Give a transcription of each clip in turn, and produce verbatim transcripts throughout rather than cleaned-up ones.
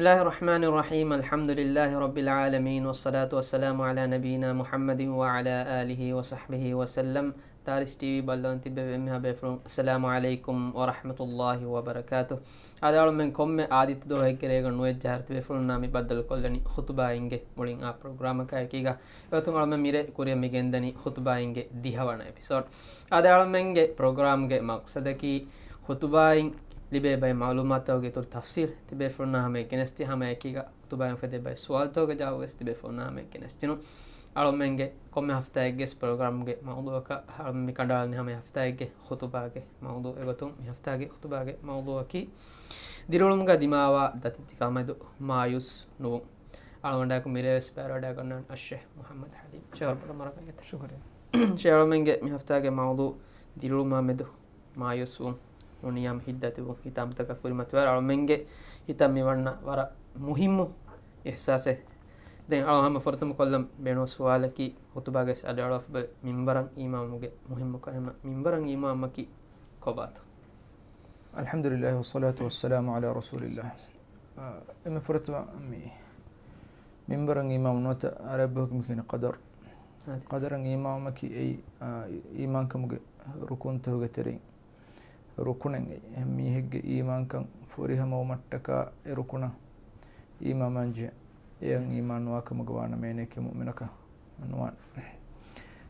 بسم الله الرحمن الرحيم. الحمد لله رب العالمين، والصلاة والسلام على نبينا محمد وعلى آله وصحبه وسلم. ތާރިސް ޓީވީ ބައްލަވަން ތިއްބެވި އެންމެހާ ބޭފުޅުން، އައްސަލާމު ޢަލައިކުމް ވަރަޙްމަތުﷲި ވަބަރަކާތުހު. އާދެ، އަޅުމެން ކޮންމެ އާދިއްތަ ދުވަހެއްގެ ރޭގަނޑު ނުވައެއް ޖަހަރު ތިބޭފުޅުންނާ މި ބައްދަލުކޮށްލަނީ ޚުތުބާއިންގެ މުޅިން އާ ޕްރޮގްރާމަކާ އެކީގަ. އެގޮތުން އަޅުމެން މިރޭ ކުރިއަށް މި ގެންދަނީ ޚުތުބާއިންގެ ދިހަވަނަ އެޕިސޯޑް. އާދެ، އަޅުމެންގެ ޕްރޮގްރާމްގެ މަޤްޞަދަކީ ޚުތުބާއިން ލިބޭ ބައެއް މަޢުލޫމާތުތަކުގެ އިތުރު ތަފްޞީލް ތިބޭފުޅުންނާ ހަމަޔަށް ގެނެސްދިނުން، ހަމަ އެކީގަ ޚުތުބާއިން އުފެދޭ ބައެއް ސުވާލުތަކުގެ ޖަވާބުވެސް ތިބޭފުޅުންނާ ހަމަޔަށް ގެނެސްދިނުން. އަޅުމެންގެ ކޮންމެ ހަފްތާއެއްގެ ޕްރޮގްރާމްގެ މައުޟޫޢަކަށް އަޅުމެން މި ކަނޑައަޅަނީ ހަމަ ހަފްތާއެއްގެ ޚުތުބާގެ މައުޟޫޢު. އެގޮތުން މި ހަފްތާގެ ޚުތުބާގެ މައުޟޫޢަކީ ދިރިއުޅުމުގަ ދިމާވާ ދަތި ތިކަމެދު މާޔޫސް ނުވުން. އަޅުގަނޑާއެކު މިރޭވެސް ބައިވެރިވަޑައިގަންނަވަން އައްޝޭޚް މުޙައްމަދު ޙަލީމް. ޝޭޚް ވަރަށް ބޮޑަށް މަރުޙަބާ ވިޔަސް. ޝުކުރިއްޔާ. ޝޭޚް، އަޅުމެންގެ މި ހަފްތާގެ މައުޟޫޢު ދިރިއުޅުމާމެދު މާޔޫސްވުން، ނޫނިއްޔާމު ހިތްދަތިވުން. ހިތާމަތަކަށް ކުރިމަތިވާ އަޅުމެންގެ ހިތަށް މިވަންނަ ވަރަށް މުހިއްމު އިޙްސާސެއް. ދެން އަޅު ހަމަ ފުރަތަމަ ކޮށްލަން ބޭނުން ސުވާލަކީ، ޚުތުބާގައި އަޑުއަޅުވާފަ މިންބަރަށް އީމާންވުމުގެ މުހިއްމުކަން. އެހެން މިންބަރަށް އީމާންވުމަކީ ކޮބާތޯ؟ الحمد لله والصلاة والسلام على رسول الله. އާ، އެންމެ ފުރަތަމަ މި މިންބަރަށް އީމާން ނުވަތަ ޢަރަބި ބަހުގައި މި ކިޔަނީ ޤަދަރު. އާދެ. ޤަދަރަށް އީމާންވުމަކީ އެއީ، އާ، އީމާންކަމުގެ ރުކުންތަކުގެ ތެރެއިން ރުކުނެއް. އެހެން މީހެއްގެ އީމާންކަން ފުރިހަމަވުމަށްޓަކާ އެ ރުކުނަށް އީމާންވާންޖެހޭ. އެއަށް އީމާން ނުވާކަމުގަ ވާނަމަ އޭނައަކީ މުއުމިނަކަށް ނުވާނެ.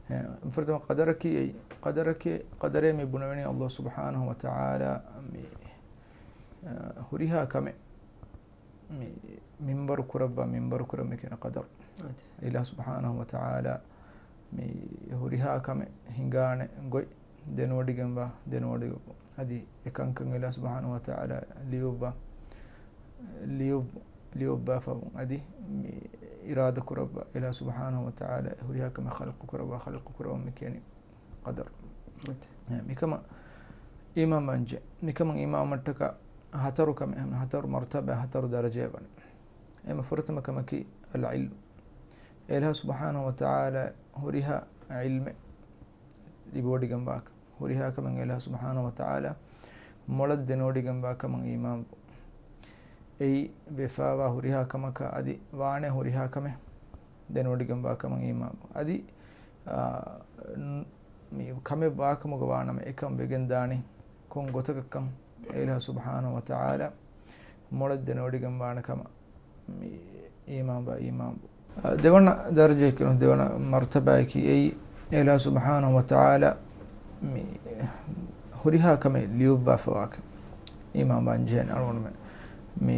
އެ، ފުރަތަމަ ޤަދަރަކީ އެއީ، ޤަދަރަކީ، ޤަދަރޭ މި ބުނެވެނީ ﷲ ސުބްޙާނަހޫ ވަތަޢާލާ މި، އަ، ހުރިހާ ކަމެއް މި މިންބަރު ކުރައްވާ، މިންބަރު ކުރަން މި ކިޔަނީ ޤަދަރު. އާދެ. އިލާހު ސުބްޙާނަހޫ ވަތަޢާލާ މި ހުރިހާ ކަމެއް ހިނގާނެ ގޮތް ދެނެވޮޑިގެންވާ، ދެނެވޮޑިގެންވާ. އަދި އެކަންކަން އިލާހު ސުބްޙާނަހޫ ވަތަޢާލާ ލިޔުއްވާ، ލިޔުއް-، ލިޔުއްވާފަވުން. އަދި މި އިރާދަ ކުރައްވާ، އިލާހު ސުބްޙާނަހޫ ވަތަޢާލާ ހުރިހާ ކަމެއް ޚަލްޤު ކުރައްވާ، ޚަލްޤު ކުރައްވަން މި ކިޔަނީ ޤަދަރު. އެ، މިކަމަށް އީމާންވާންޖެހޭ. މިކަމަށް އީމާންވުމަށްޓަކާ ހަތަރު ކަމެއް، ހަތަރު މަރުތަބާ، ހަތަރު ދަރަޖައެއް ވާނެ. އެންމެ ފުރަތަމަ ކަމަކީ އަލްޢިލްމު. އެ އިލާހު ސުބްޙާނަހޫ ވަތަޢާލާ ހުރިހާ ޢިލްމެއް ލިބިވޮޑިގެންވާކަން، ހުރިހާ ކަމެއް އެ އިލާހު ސުބްޙާނަހޫ ވަތަޢާލާ މޮޅަށް ދެނެވޮޑިގެންވާ ކަމަށް އީމާންވުން. އެއީ ވެފަވާ ހުރިހާ ކަމަކަށް އަދި ވާނެ ހުރިހާ ކަމެއް ދެނެވޮޑިގެންވާ ކަމަށް އީމާންވުން. އަދި، އާ، ން-، މި ކަމެއް ވާކަމުގަ ވާނަމަ އެކަން ވެގެންދާނީ ކޮން ގޮތަކަށްކަން އެ އިލާހު ސުބްޙާނަހޫ ވަތަޢާލާ މޮޅަށް ދެނެވޮޑިގެންވާނެ ކަމަށް މި އީމާންވާ އީމާންވުން. އާ، ދެވަނަ ދަރަޖައަކީ، ދެވަނަ މަރުތަބާއަކީ އެއީ އެ އިލާހު ސުބްޙާނަހޫ ވަތަޢާލާ މި ހުރިހާ ކަމެއް ލިޔުއްވާފަވާކަން އީމާންވާންޖެހޭނެ އަޅުގަނޑުމެން. މި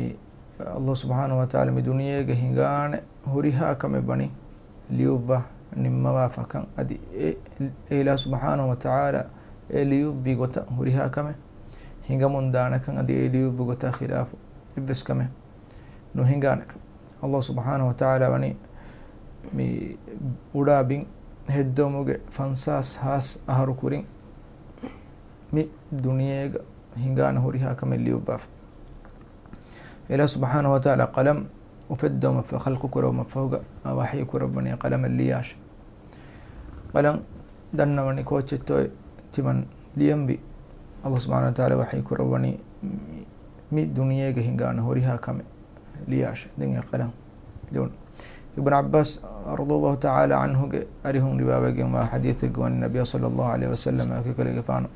ﷲ ސުބްޙާނަހޫ ވަތަޢާލާ މި ދުނިޔޭގަ ހިނގާނެ ހުރިހާ ކަމެއް ވަނީ ލިޔުއްވާ ނިންމަވާފަކަން. އަދި އެ، އެ އިލާހު ސުބްޙާނަހޫ ވަތަޢާލާ އެ ލިޔުއްވި ގޮތަށް ހުރިހާ ކަމެއް ހިނގަމުން ދާނެކަން، އަދި އެ ލިޔުއްވި ގޮތާ ޚިލާފު އެއްވެސް ކަމެއް ނުހިނގާނެކަން. ﷲ ސުބްޙާނަހޫ ވަތަޢާލާ ވަނީ މި އުޑާ ބިން ހެއްދެވުމުގެ ފަންސާސް ހާސް އަހަރު ކުރިން މި ދުނިޔޭގަ ހިނގާނެ ހުރިހާ ކަމެއް ލިޔުއްވާފަ. އެ އިލާހު ސުބްޙާނަހޫ ވަތަޢާލާ ޤަލަމް އުފެއްދެވުމަށްފަހު، ޚަލްޤު ކުރެވުމަށްފަހުގަ ވަޙީ ކުރައްވަނީ ޤަލަމަށް ލިޔާށޭ. ޤަލަމް ދަންނަވަނީ ކޯއްޗެއްތޯއޭ ތިމަން ލިޔަންވީ؟ ﷲ ސުބްޙާނަހޫ ވަތަޢާލާ ވަޙީ ކުރައްވަނީ މި ދުނިޔޭގަ ހިނގާނެ ހުރިހާ ކަމެއް ލިޔާށޭ. ދެން އެ ޤަލަމް ލިޔުނު. އިބްނު ޢައްބާސް ރަޟިޔަﷲ ތަޢާލާ ޢަންހުގެ އަރިހުން ރިވާވެގެންވާ ޙަދީޘެއްގަ ވަނީ ނަބިއްޔާ ޞައްލަﷲ ޢަލައިހި ވަސައްލަމަ ކަލޭގެފާނު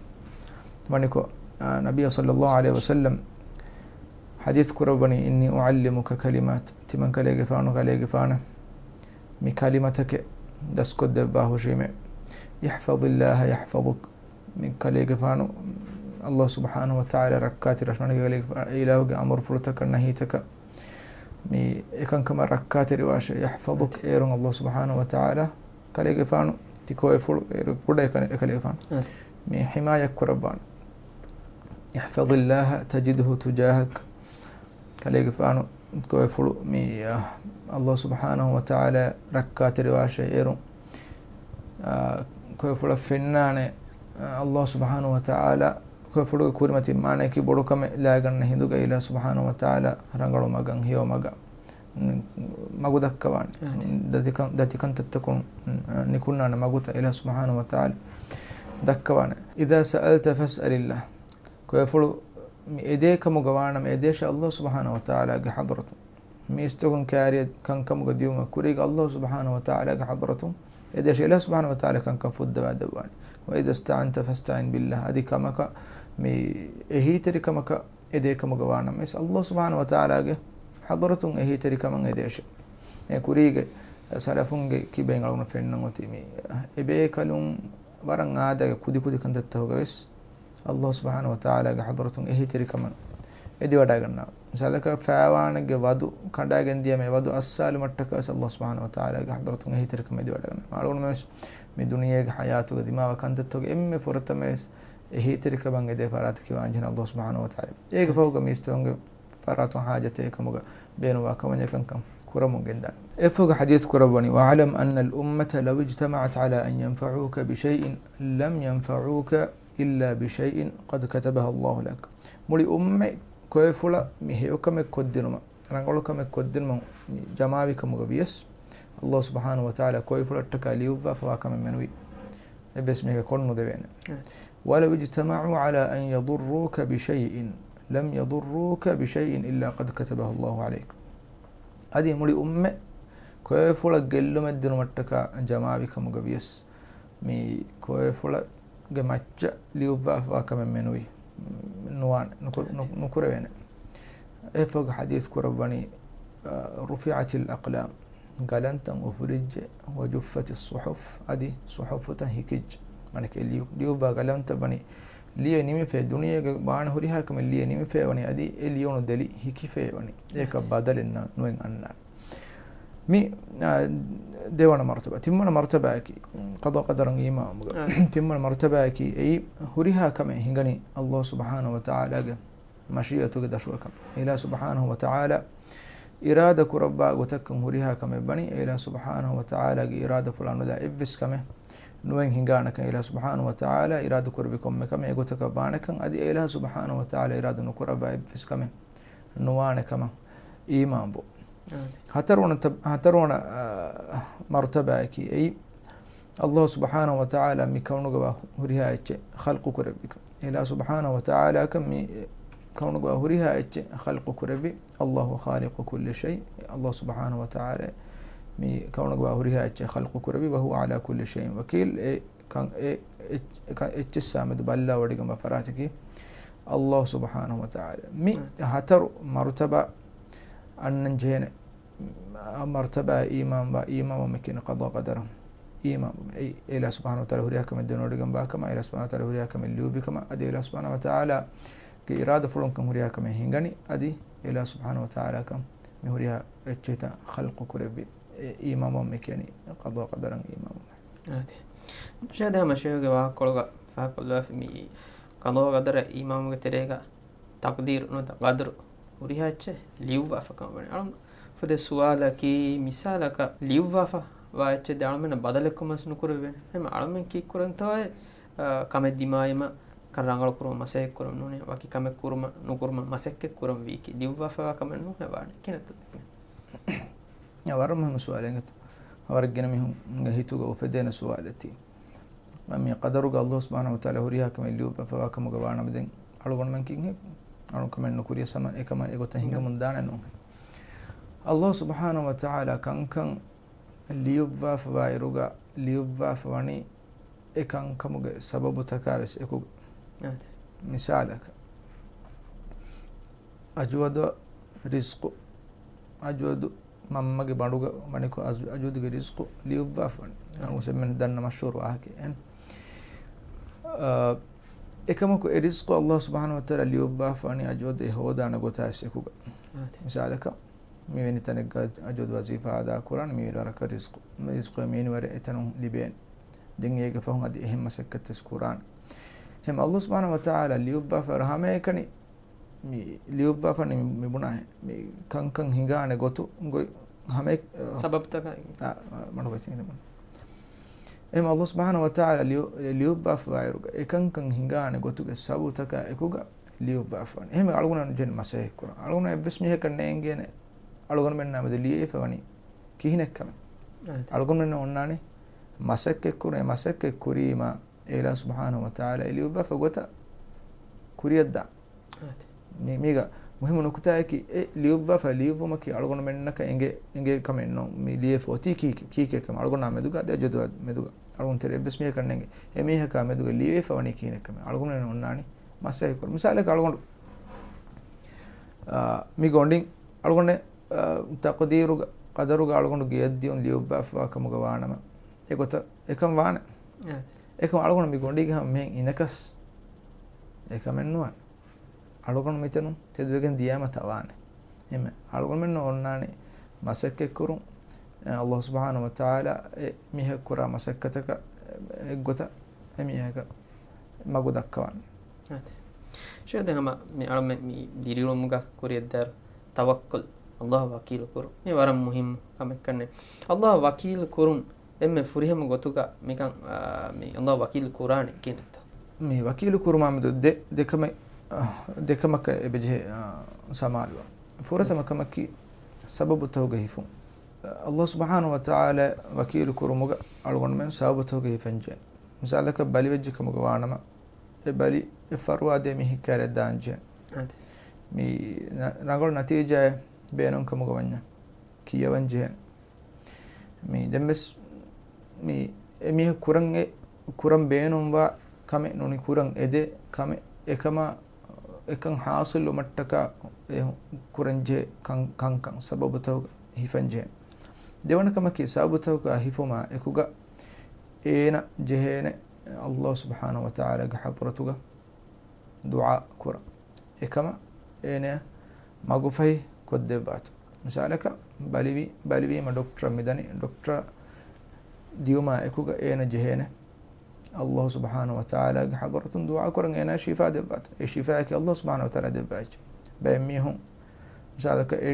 ވަނިކޮށް، އާ، ނަބިއްޔާ ޞައްލަﷲ ޢަލައިހި ވަސައްލަމަ ޙަދީޘް ކުރައްވަނީ، إني أعلمك كلمات، ތިމަން ކަލޭގެފާނު، ކަލޭގެފާނަށް މި ކަލިމަތަކެއް ދަސްކޮށްދެއްވާ ހުށީމޭ، احفظ الله يحفظك، މި ކަލޭގެފާނު ﷲ ސުބްޙާނަހޫ ވަތަޢާލާ ރައްކާތެރިވާށޭ، ކަލޭގެފާނު އެ އިލާހުގެ އަމުރުފުޅުތަކަށް ނަހީތަކަށް މި އެކަންކަމަށް ރައްކާތެރިވާށޭ، يحفظك، އޭރުން ﷲ ސުބްޙާނަހޫ ވަތަޢާލާ ކަލޭގެފާނު ތި ކޮއެފުޅު އޭރު ކުޑަ އެކަ-، އެކަލޭގެފާނު އަދި. މި ޙިމާޔަތް ކުރައްވާނެ. احفظ الله تجده تجاهك. ކަލޭގެފާނު ކޮއެފުޅު މި، އަ، ﷲ ސުބްޙާނަހޫ ވަތަޢާލާ ރައްކާތެރިވާށޭ އޭރުން، އަ، ކޮއެފުޅަށް ފެންނާނެ، އަ، ﷲ ސުބްޙާނަހޫ ވަތަޢާލާ ކޮއެފުޅުގެ ކުރިމަތިން މާނައަކީ ބޮޑު ކަމެއް ލާގަންނަ ހިނދުގަ އިލާހު ސުބްޙާނަހޫ ވަތަޢާލާ ރަނގަޅު މަގަށް ހެޔޮ މަގަށް މަގު ދައްކަވާނެ. އަދި. ދަތިކަން، ދަތިކަންތައްތަކުން ނިކުންނާނެ މަގުތައް އިލާހު ސުބްޙާނަހޫ ވަތަޢާލާ ދައްކަވާނެ. إذا سألت فاسأل الله. ކޮއެފުޅު މި އެދޭ ކަމުގަ ވާނަމަ އެދޭށޭ ﷲ ސުބްޙާނަހޫ ވަތަޢާލާގެ ޙަޟްރަތުން. މީސްތަކުން ކާރިޔަށް ކަންކަމުގަ ދިޔުމަށް ކުރީގަ ﷲ ސުބްޙާނަހޫ ވަތަޢާލާގެ ޙަޟްރަތުން އެދޭށޭ. ﷲ ސުބްޙާނަހޫ ވަތަޢާލާ ކަންކަން ފުއްދަވާ ދެއްވާނެ. وإذا استعنت فاستعن بالله. އަދި ކަމަކަށް މި އެހީތެރިކަމަކަށް އެދޭ ކަމުގަ ވާނަމަވެސް، ﷲ ސުބްޙާނަހޫ ވަތަޢާލާގެ ޙަޟްރަތުން އެހީތެރިކަމަށް އެދޭށޭ. އެ ކުރީގެ ސަލަފުންގެ ކިބައިން އަޅުގަނޑަށް ފެންނަން އޮތީ މި އެބޭކަލުން ވަރަށް އާދައިގެ ކުދިކުދި ކަންތައްތަކުގަވެސް ﷲ ސުބްޙާނަހޫ ވަތަޢާލާގެ ޙަޟްރަތުން އެހީތެރިކަމަށް އެދިވަޑައިގަންނަވާ. މިސާލަކަށް، ފައިވާނެއްގެ ވަދު ކަނޑާގެން ދިޔަ މި ވަދު އައްސާލުމަށްޓަކަސް ﷲ ސުބްޙާނަހޫ ވަތަޢާލާގެ ޙަޟްރަތުން އެހީތެރިކަމަށް އެދިވަޑައިގަންނަވާ. އަޅުގަނޑުމެންވެސް މި ދުނިޔޭގެ ޙަޔާތުގެ ދިމާވާ ކަންތައްތަކުގެ އެންމެ ފުރަތަމަވެސް އެހީތެރިކަމަށް އެދޭ ފަރާތަކީ ވާންޖެހޭނެ ﷲ ސުބްޙާނަހޫ ވަތަޢާލާ. އޭގެ ފަހުގަ މީސްތަކުންގެ ފަރާތުން ޙާޖަތެއް އެކަމުގަ ބޭނުންވާ ކަމަށް އެކަންކަން ކުރަމުން ގެންދާނެ. އެއަށްފަހުގަ ޙަދީޘް ކުރައްވަނީ، واعلم أن الأمة لو اجتمعت على أن ينفعوك بشيء لم ينفعوك إلا بشيء قد كتبه الله لك. މުޅި އުއްމަތް ކޮއެފުޅަށް މި ހެޔޮކަމެއް ކޮށްދިނުމަށް، ރަނގަޅުކަމެއް ކޮށްދިނުމަށް މި ޖަމާވި ކަމުގަ ވިޔަސް، ﷲ ސުބްޙާނަހޫ ވަތަޢާލާ ކޮއެފުޅަށްޓަކާ ލިޔުއްވާފަވާ ކަމެއް މެނުވީ. އެއްވެސް މީހަކަށް ކޮށްނުދެވޭނެ. އެ. ولو اجتمعوا على أن يضروك بشيء لم يضروك بشيء إلا قد كتبه الله عليك. އަދި މުޅި އުއްމަތް ކޮއެފުޅަށް ގެއްލުމެއް ދިނުމަށްޓަކާ ޖަމާވި ކަމުގަ ވިޔަސް، މި ކޮއެފުޅަށް ގެ މައްޗަށް ލިޔުއްވާފަވާ ކަމެއް މެނުވީ، ނުވާނެ، ނުކު-، ނު-، ނުކުރެވޭނެ. އެއަށްފަހުގަ ޙަދީޘް ކުރައްވަނީ، އަ، رفعت الأقلام، ގަލަންތައް އުފުލިއްޖެ، وجفت الصحف، އަދި ޞުޙުފުތައް ހިކިއްޖެ. މާނައަކީ ލިޔު-، ލިޔުއްވާ ގަލަންތައް ވަނީ ލިޔެ ނިމިފައި، ދުނިޔޭގަ ވާނެ ހުރިހާ ކަމެއް ލިޔެ ނިމިފައި ވަނީ، އަދި އެ ލިޔުނު ދެލި ހިކިފައި ވަނީ. އޭކަށް ބަދަލެއް ނަ-، ނުއެއް އަންނާނެ. މި، އާ، ދެވަނަ މަރުތަބާ. ތިންވަނަ މަރުތަބާއަކީ، ޤަޟާ ޤަދަރަށް އީމާންވުމުގެ. އާ. ތިންވަނަ މަރުތަބާއަކީ، އެއީ ހުރިހާ ކަމެއް ހިނގަނީ ﷲ ސުބްޙާނަހޫ ވަތަޢާލާގެ މަޝީއަތުގެ ދަށުގަ ކަމެއް. އިލާހު ސުބްޙާނަހޫ ވަތަޢާލާ އިރާދަ ކުރައްވާ ގޮތަކަށް ހުރިހާ ކަމެއް ވަނީ، އެ އިލާހު ސުބްޙާނަހޫ ވަތަޢާލާގެ އިރާދަފުޅާ ނުލާ އެއްވެސް ކަމެއް ނުއެއް ހިނގާނެކަން، އެ އިލާހު ސުބްޙާނަހޫ ވަތަޢާލާ އިރާދަ ކުރެއްވި ކޮންމެ ކަމެއް އެގޮތަކަށް ވާނެކަން، އަދި އެ އިލާހު ސުބްޙާނަހޫ ވަތަޢާލާ އިރާދަ ނުކުރައްވާ އެއްވެސް ކަމެއް ނުވާނެ ކަމަށް އީމާންވުން. އާ. ހަތަރުވަނަ ތަ-، ހަތަރުވަނަ، އާ، މަރުތަބާއަކީ އެއީ، ﷲ ސުބްޙާނަހޫ ވަތަޢާލާ މި ކައުނުގަ ވާ ހުރިހާ އެއްޗެއް ޚަލްޤު ކުރެއްވިކަން. އެ އިލާހު ސުބްޙާނަހޫ ވަތަޢާލާ ކަން މި ކައުނުގަ ވާ ހުރިހާ އެއްޗެއް ޚަލްޤު ކުރެއްވި. الله خالق كل شيء. ﷲ ސުބްޙާނަހޫ ވަތަޢާލާ މި ކައުނުގަ ވާ ހުރިހާ އެއްޗެއް ޚަލްޤު ކުރެއްވި. وهو على كل شيء وكيل. އެ ކަން، އެ އެއްޗް-، އެ ކަ-، އެއްޗެއްސާމެދު ބައްލަވަޑައިގަންވާ ފަރާތަކީ ﷲ ސުބްޙާނަހޫ ވަތަޢާލާ. މި ހަތަރު މަރުތަބާ އަންނަން ޖެހޭނެ. މަރުތަބާ އީމާންވާ، އީމާންވުމަކީ ޤަޟާ ޤަދަރަށް އީމާންވުން. އެއީ އެ އިލާހު ސުބްޙާނަހޫ ވަތަޢާލާ ހުރިހާ ކަމެއް ދެނެވޮޑިގަންވާ ކަމަށް، އެ އިލާހު ސުބްޙާނަހޫ ވަތަޢާލާ ހުރިހާ ކަމެއް ލިޔުއްވި ކަމަށް، އަދި އެ އިލާހު ސުބްޙާނަހޫ ވަތަޢާލާގެ އިރާދަފުޅުން ކަން ހުރިހާ ކަމެއް ހިނގަނީ، އަދި އެ އިލާހު ސުބްޙާނަހޫ ވަތަޢާލާ ކަން މި ހުރިހާ އެއްޗެހިތައް ޚަލްޤު ކުރެއްވި. އެ އީމާންވުން މި ކިޔަނީ ޤަޟާ ޤަދަރަށް އީމާންވުން. އާދެ. ޝޭޚް ދެހާ މަޝައިޚުގެ ވާހަކަކޮޅުގަ ފާކޮށްލާފި މި ޤަޟާ ޤަދަރަށް އީމާންވުމުގެ ތެރޭގަ ތަޤްދީރު ނުވަތަ ޤަދަރު ހުރިހާ އެއްޗެއް ލިޔުއްވާފަ ކަމަށް ވަނީ. އަޅުން ފުދޭ ސުވާލަކީ، މިސާލަކަށް ލިޔުއްވާފަ ވާ އެއްޗެއް ދެ އަޅުމެންނަށް ބަދަލެއްކޮށްމަސް ނުކުރެވޭނެ. ހަމަ އަޅުމެން ކީއްކުރަންތޯއޭ، އާ، ކަމެއް ދިމާވީމަ ކަން ރަނގަޅު ކުރުމަށް މަސައްކަތް ކުރަން ނޫނޭ، ވަކި ކަމެއް ކުރުމަށް ނުކުރުމަށް މަސައްކަތް ކުރަން ވީކީ ލިޔުއްވާފަ ވާ ކަމެއް ނޫނޭ ވާނެ. ކިހިނެއްތޯ؟ އެ ވަރަށް މުހިއްމު ސުވާލެއް އިނގޭތޯ. ވަރަށް ގިނަ މީހުންގެ ހިތުގަ އުފެދޭނެ ސުވާލެއް ތީ. މި ޤަދަރުގަ ﷲ ސުބްޙާނަހޫ ވަތަޢާލާ ހުރިހާ ކަމެއް ލިޔުއްވާފަވާ ކަމުގަ ވާނަމަ، ދެން އަޅުގަނޑުމެން ކިހިނެއް އަޅު ކަމެއް ނުކުރިޔަސް ހަމަ އެކަމަށް އެގޮތަށް ހިނގަމުން ދާނެ ނޫން. ﷲ ސުބްޙާނަހޫ ވަތަޢާލާ ކަންކަން ލިޔުއްވާފަވާއިރުގަ ލިޔުއްވާފަ ވަނީ އެ ކަންކަމުގެ ސަބަބުތަކާ ވެސް އެކުގަ. އާދެ. މިސާލަކަށް، އަޖުވަދު ރިޒްޤު، އަޖުވަދު މަންމަގެ ބަނޑުގަ ވަނިކޮށް އަޖު-، އަޖުވަދުގެ ރިޒްޤު ލިޔުއްވާފަ ވަނީ. އަންގުސެއްމެން ދަންނަ މަޝްހޫރު ވާހަކައެއް. އާ، އެކަމަކު އެ ރިޒްޤު ﷲ ސުބްޙާނަހޫ ވަތަޢާލާ ލިޔުއްވާފަ ވަނީ އަޖުވަދު އެ ހޯދާނެ ގޮތާ ވެސް އެކުގަ. އާދެ. މިސާލަކަށް، މިވެނި ތަނެއްގަ އަޖުވަދު ވަޒީފާ އަދާ ކުރާނެ، މިވެނި ވަރަކަށް ރިޒްޤު، މި ރިޒްޤު މިވެނި ވަރެއް އެތަނުން ލިބޭނެ. ދެން އޭގެ ފަހުން އަދި އެހެން މަސައްކަތް ވެސް ކުރާނެ. އެހެން ﷲ ސުބްޙާނަހޫ ވަތަޢާލާ ލިޔުއްވާފަ ހަމައެކަނި މި ލިޔުއްވާފަ ވަނީ މި ބުނާހެން. މި ކަންކަން ހިނގާނެ ގޮތު ގޮތް ހަމަ އެ-، ސަބަބުތަކާ. އާ، މަޑު ގޮތް ހިނގިދެމުން. އެހެން ﷲ ސުބްޙާނަހޫ ވަތަޢާލާ ލިޔު-، ލިޔުއްވާފަވާއިރުގަ އެ ކަންކަން ހިނގާނެ ގޮތުގެ ސަބަބުތަކާ އެކުގަ ލިޔުއްވާފަ ވަނީ. އެހެން އަޅުގަނޑު ޖެހެން މަސައްކަތް ކުރަން. އަޅުގަނޑު އެއްވެސް މީހަކަށް ނޭނގޭނެ އަޅުގަނޑުމެންނާ މެދު ލިޔެފަ ވަނީ ކިހިނެއްކަމެއް. އާދެ. އަޅުގަނޑުމެންނަށް އޮންނާނީ މަސައްކަތް ކުރުން. އެ މަސައްކަތް ކުރީމާ އެ އިލާހު ސުބްޙާނަހޫ ވަތަޢާލާ އެ ލިޔުއްވާފަ ގޮތަށް ކުރިއަށްދާން. އާދެ. މި-، މީގަ މުހިއްމު ނުކުތާއަކީ، އެ ލިޔުއްވާފަ ލިޔުއްވުމަކީ އަޅުގަނޑުމެންނަކަށް އެނގޭ، އެނގޭ ކަމެއް ނޫން. މި ލިޔެފަ އޮތީ ކީކޭ، ކީކޭ ކަމެއް އަޅުގަނޑާ މެދުގަ އަދި އަޖަދު މެދުގަ އަޅުގަނޑު ތެރެ އެއްވެސް މީހަކަށް ނޭނގެ. އެ މީހަކާ މެދުގަ ލިޔެފަ ވަނީ ކިހިނެއް ކަމެއް އަޅުގަނޑުމެން އޮންނާނީ މަސައްކަތް ކުރުން. މިސާލަކަށް އަޅުގަނޑު، އާ، މި ގޮނޑިން އަޅުގަނޑެއް، އާ، ތަޤްދީރުގަ، ޤަދަރުގަ އަޅުގަނޑު ގެއަށް ދިޔުން ލިޔުއްވާފަވާ ކަމުގަ ވާނަމަ، އެގޮތަށް އެކަން ވާނެ. އާ. އެކަމަ އަޅުގަނޑު މި ގޮނޑީގަ ހަމަ މިހެން އިނަކަސް އެކަމެއް ނުވާނެ. އަޅުގަނޑު މިތަނުން ތެދުވެގެން ދިޔާމަ ތަވާނެ. އެހެންމެ އަޅުގަނޑުމެންނަށް އޮންނާނެ މަސައްކަތްކުރުން، އެ، ﷲ ސުބްޙާނަހޫ ވަތަޢާލާ އެ މީހަކު ކުރާ މަސައްކަތަކަށް އެއްގޮތަށް އެ މީހަކަށް މަގު ދައްކަވާނެ. އާދެ. ޝޭޚް، ދެން ހަމަ މި އަޅަމެން މި ދިރިއުޅުމުގަ ކުރިއަށްދާއިރު ތަވައްކުލް، ﷲ އަށް ވަކީލު ކުރުން. މި ވަރަށް މުހިއްމު ކަމެއް ކަންނޭ. ﷲ އަށް ވަކީލު ކުރުން އެންމެ ފުރިހަމަ ގޮތުގަ މިކަން، އާ، މި ﷲ އަށް ވަކީލު ކުރާނީ ކިހިނެއްތޯ؟ މި ވަކީލު ކުރުމާ މެދު ދެ، ދެކަމެއް، އާ، ދެކަމަކަށް އެބަޖެހޭ، އާ، ސަމާލުވާ. ފުރަތަމަ ކަމަކީ ސަބަބުތަކުގެ ހިފުން. ﷲ ސުބްޙާނަހޫ ވަތަޢާލާ ވަކީލު ކުރުމުގަ އަޅުގަނޑުމެން ސަބަބުތަކުގެ ހިފަން ޖެހޭނެ. މިސާލަކަށް ބަލިވެއްޖެ ކަމުގަ ވާނަމަ، އެ ބަލި އެ ފަރުވާ ދޭ މީހެއް ކާރިއަށް ދާން ޖެހޭނެ. އާދެ. މި ރަ، ރަނގަޅު ނަތީޖާއެއް ބޭނުން ކަމުގަ ވަންޏާ ކިޔަވަން ޖެހޭނެ. މި ދެންވެސް މި އެމީހަކު ކުރަން އެ، ކުރަން ބޭނުންވާ ކަމެއް ނޫނީ، ކުރަން އެދޭ ކަމެއް، އެކަމާ، އެކަން ޙާޞިލުވުމަށްޓަކާ އެ ކުރަންޖެހޭ ކަން، ކަންކަން ސަބަބުތަކުގަ ހިފަންޖެހޭ. ދެވަނަ ކަމަކީ ސަބަބުތަކުގަ ހިފުމާ އެކުގަ އޭނަ ޖެހޭނެ ﷲ ސުބްޙާނަހޫ ވަތަޢާލާގެ ޙަޟްރަތުގަ ދުޢާ ކުރަން. އެކަމަށް އޭނަޔަށް މަގުފަހި ކޮށްދެއްވާތޯ. މިސާލަކަށް ބަލިވީ، ބަލިވީމަ ޑޮކްޓަރަށް މިދަނީ، ޑޮކްޓަރ ދިޔުމާ އެކުގަ އޭނަ ޖެހޭނެ ﷲ ސުބްޙާނަހޫ ވަތަޢާލާގެ ޙަޟްރަތުން ދުޢާ ކުރަން އޭނަޔަށް ޝިފާ ދެއްވާތޯ. އެ ޝިފާއަކީ ﷲ ސުބްޙާނަހޫ ވަތަޢާލާ ދެއްވާ އެއްޗެއް. ބައެއް މީހުން މިސާލަކަށް އެ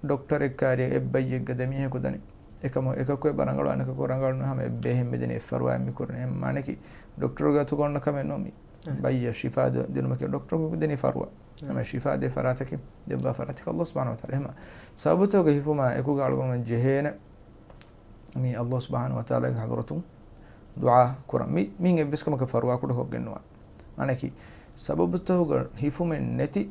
ޑޮކްޓަރެއް ކާރިއަށް އެއްބައްޔެއްގަ ދެމީހަކު ދަނީ. އެކަމު އެކަކު އެބަ ރަނގަޅު އަނެކަކު ރަނގަޅު ނުވޭ ހަމަ އެއްބައެއް ހެން މިދަނީ އެއްފަރުވާއެއް މި ކުރަނީ. އެހެން މާނައަކީ ޑޮކްޓަރުގެ އަތުގަ އޮންނަ ކަމެއް ނޫން މި. އެ. ބައްޔަށް ޝިފާ ދެ، ދިނުމަކީ ޑޮކްޓަރު ދެނީ ފަރުވާ. އެ. ހަމަ ޝިފާ ދޭ ފަރާތަކީ، ދެއްވާ ފަރާތަކީ ﷲ ސުބްޙާނަހޫ ވަތަޢާލާ. އެހެންމާ ސަބަބުތަކުގެ ހިފުމާ އެކުގަ އަޅުގަނޑުމެން ޖެހޭނެ މި ﷲ ސުބްޙާނަހޫ ވަތަޢާލާގެ ޙަޟްރަތުން ދުޢާ ކުރަން. މި، މިހެން އެއްވެސް ކަމަކަށް ފަރުވާ ކުޑަކޮށްގެން ނުވާ. އަނެކީ، ސަބަބުތަކުގަ ހިފުމެއް ނެތި،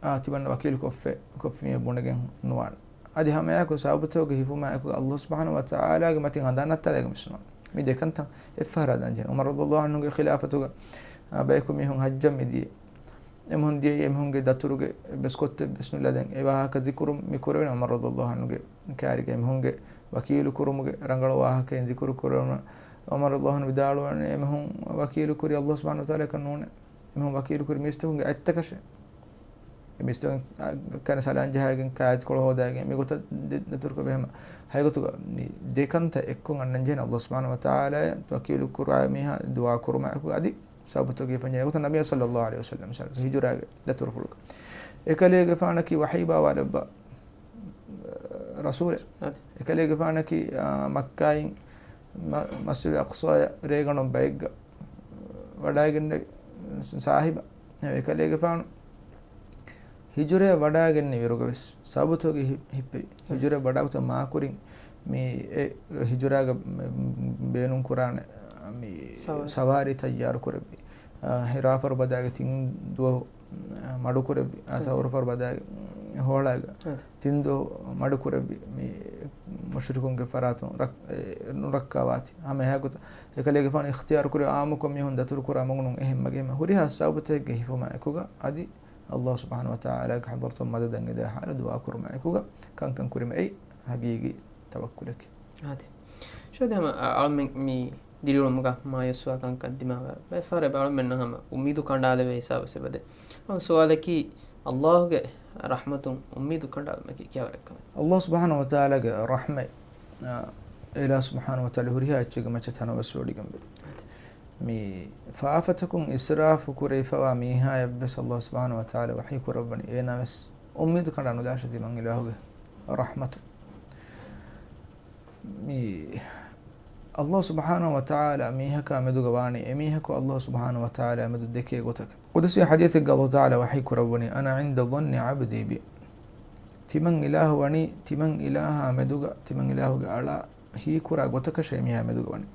އާ، ތިމަންނަ ވަކީލު ކޮށްފެ، ކޮށްފި މީހެއް ބުނެގެން ނުވާނެ. އަދި ހަމައެއާއެކު ސަބަބުތަކުގެ ހިފުމާއެކު ﷲ ސުބްޙާނަހޫ ވަތަޢާލާގެ މަތިން ހަނދާން ނައްތާލައިގެން ވެސް ނުވާނެ. މި ދެކަންތައް އެއްފަހަރާ ދާން ޖެހޭނެ. ޢުމަރު ރަޟިޔަﷲ ޢަންހުގެ ޚިލާފަތުގަ، އާ، ބަޔަކު މީހުން ޙައްޖަށް މިދިޔައީ. އެމީހުން ދިޔައީ އެމީހުންގެ ދަތުރުގެ އެއްވެސް ކޮއްތެއްވެސް ނުލަދެން. އެ ވާހަކަ ޛިކުރު މި ކުރެވެނީ ޢުމަރު ރަޟިޔަﷲ ޢަންހުގެ ކާރިގަ. އެމީހުންގެ ވަކީލު ކުރުމުގެ ރަނގަޅު ވާހަކައެއް ޛިކުރު ކުރެވުނު. ޢުމަރު ރަޟިޔަﷲ ޢަންހު ވިދާޅުވަނީ، އެމީހުން ވަކީލު ކުރީ ﷲ ސުބްޙާނަހޫ ވަތަޢާލާއަކަށް ނޫނޭ. އެމީހުން ވަކީލު ކުރީ މީސްތަކުންގެ އަތްތަކަށޭ. އެ މީސްތަކުން ކަން ސަލާން ޖަހައިގެން، ކާއެތިކޮޅު ހޯދައިގެން، މިގޮތަށް ދެ، ދަތުރުކޮށް އެހެން. ހަގީގަތުގަ މި ދެ ކަންތައް އެއްކޮށް އަންނަން ޖެހޭނެ ﷲ ސުބްޙާނަހޫ ވަތަޢާލާއަށް ވަކީލު ކުރާ މީހާ ދުޢާ ކުރުމާއެކު އަދި ސަބަބުތަކުގެ ހިފަން ޖެހޭ. އެގޮތަށް ނަބިއްޔާ ޞައްލަﷲ ޢަލައިހި ވަސައްލަމް ހިޖުރާގެ ދަތުރުފުޅުގަ އެކަލޭގެފާނަކީ ވަޙީ ބާވާލައްވާ ރަސޫލެއް. އަދި. އެކަލޭގެފާނަކީ، އާ، މައްކާއިން މަ، މަސްޖިދު އަޤްޞާޔަށް ރޭގަނޑު ބައެއްގަ ވަޑައިގެންނެވި ސާހިބާ. އެކަލޭގެފާނު ހިޖުރަޔަށް ވަޑައިގެންނެވިއިރުގަވެސް ސަބަބުތަކުގެ ހި، ހިއްޕެވި. ހިޖުރަޔަށް ވަޑާގަތު މާކުރިން މި އެ ހިޖުރާގަ ބޭނުންކުރާނެ މި ސަވާރީ. ސަވާރީ ތައްޔާރު ކުރެއްވި. އާ، ހިރާ ފަރުބަދާގެ ތިން ދުވަހު، އާ، މަޑުކުރެއްވި. އާ، ހަ. ސައުރު ފަރުބަދާގެ، އުން، ހޯޅާގަ. ހަ. ތިން ދުވަހު މަޑުކުރެއްވި. މި މުޝްރިކުންގެ ފަރާތުން ރައް، އެ، ނުރައްކާވާތީ. ހަމަ އެހާ ގޮތަށް އެކަލޭގެފާނު އިޚްތިޔާރު ކުރި އާއްމުކޮށް މީހުން ދަތުރު ކުރާ މަގުނޫން އެހެން މަގެއް ހުރިހާ ސަބަބުތަކެއްގެ ހިފުމާ އެކުގަ އަދި ﷲ ސުބްޙާނަހޫ ވަތަޢާލާގެ ޙަޟްރަތުން މަދަދަށް އެދޭ ޙާލު ދުޢާ ކުރުމާ އެކުގަ ކަންކަން ކުރީމަ އެއީ ހަގީގީ ތަވައްކުލަކީ. އާދެ. ޝޭޚް ދެން ހަމަ އަ، އަޅަމެން މި ދިރިއުޅުމުގަ މާޔޫސްވާ ކަންކަން ދިމާވާ ބައެއް ފަހަރު އަޅަމެންނަށް ހަމަ އުއްމީދު ކަނޑާލެވޭ ހިސާބަށް އެބަދޭ. ހަމަ ސުވާލަކީ، ﷲ ގެ ރަޙްމަތުން އުއްމީދު ކަނޑާލުމަކީ ކިހާވަރެއްކަމެއް؟ ﷲ ސުބްޙާނަހޫ ވަތަޢާލާގެ ރަޙްމަތް، އާ، އެއިލާހު ސުބްޙާނަހޫ ވަތަޢާލާ ހުރިހާ އެއްޗެއްގެ މައްޗަށް ތަނަވަސްވޮޑިގެންވޭ. މި ފާފަތަކުން އިސްރާފު ކުރެވިފަވާ މީހާޔަށްވެސް ﷲ ސުބްޙާނަހޫ ވަތަޢާލާ ވަޙީ ކުރައްވަނީ އޭނާވެސް އުއްމީދު ކަނޑާ ނުލާށޭ ތިމަން އިލާހުގެ ރަޙްމަތު. މި ﷲ ސުބްޙާނަހޫ ވަތަޢާލާ މީހަކާ މެދުގަ ވާނީ، އެމީހަކު ﷲ ސުބްޙާނަހޫ ވަތަޢާލާ މެދު ދެކޭ ގޮތަކަށް. ޤުދުސީ ޙަދީޘެއްގަ ﷲ ތަޢާލާ ވަޙީ ކުރައްވަނީ، "أنا عند ظن عبدي بي." ތިމަން އިލާހު ވަނީ، ތިމަން އިލާހާ މެދުގަ، ތިމަން އިލާހުގެ އަޅާ ހީކުރާ ގޮތަކަށޭ އެމީހާ މެދުގަ ވަނީ.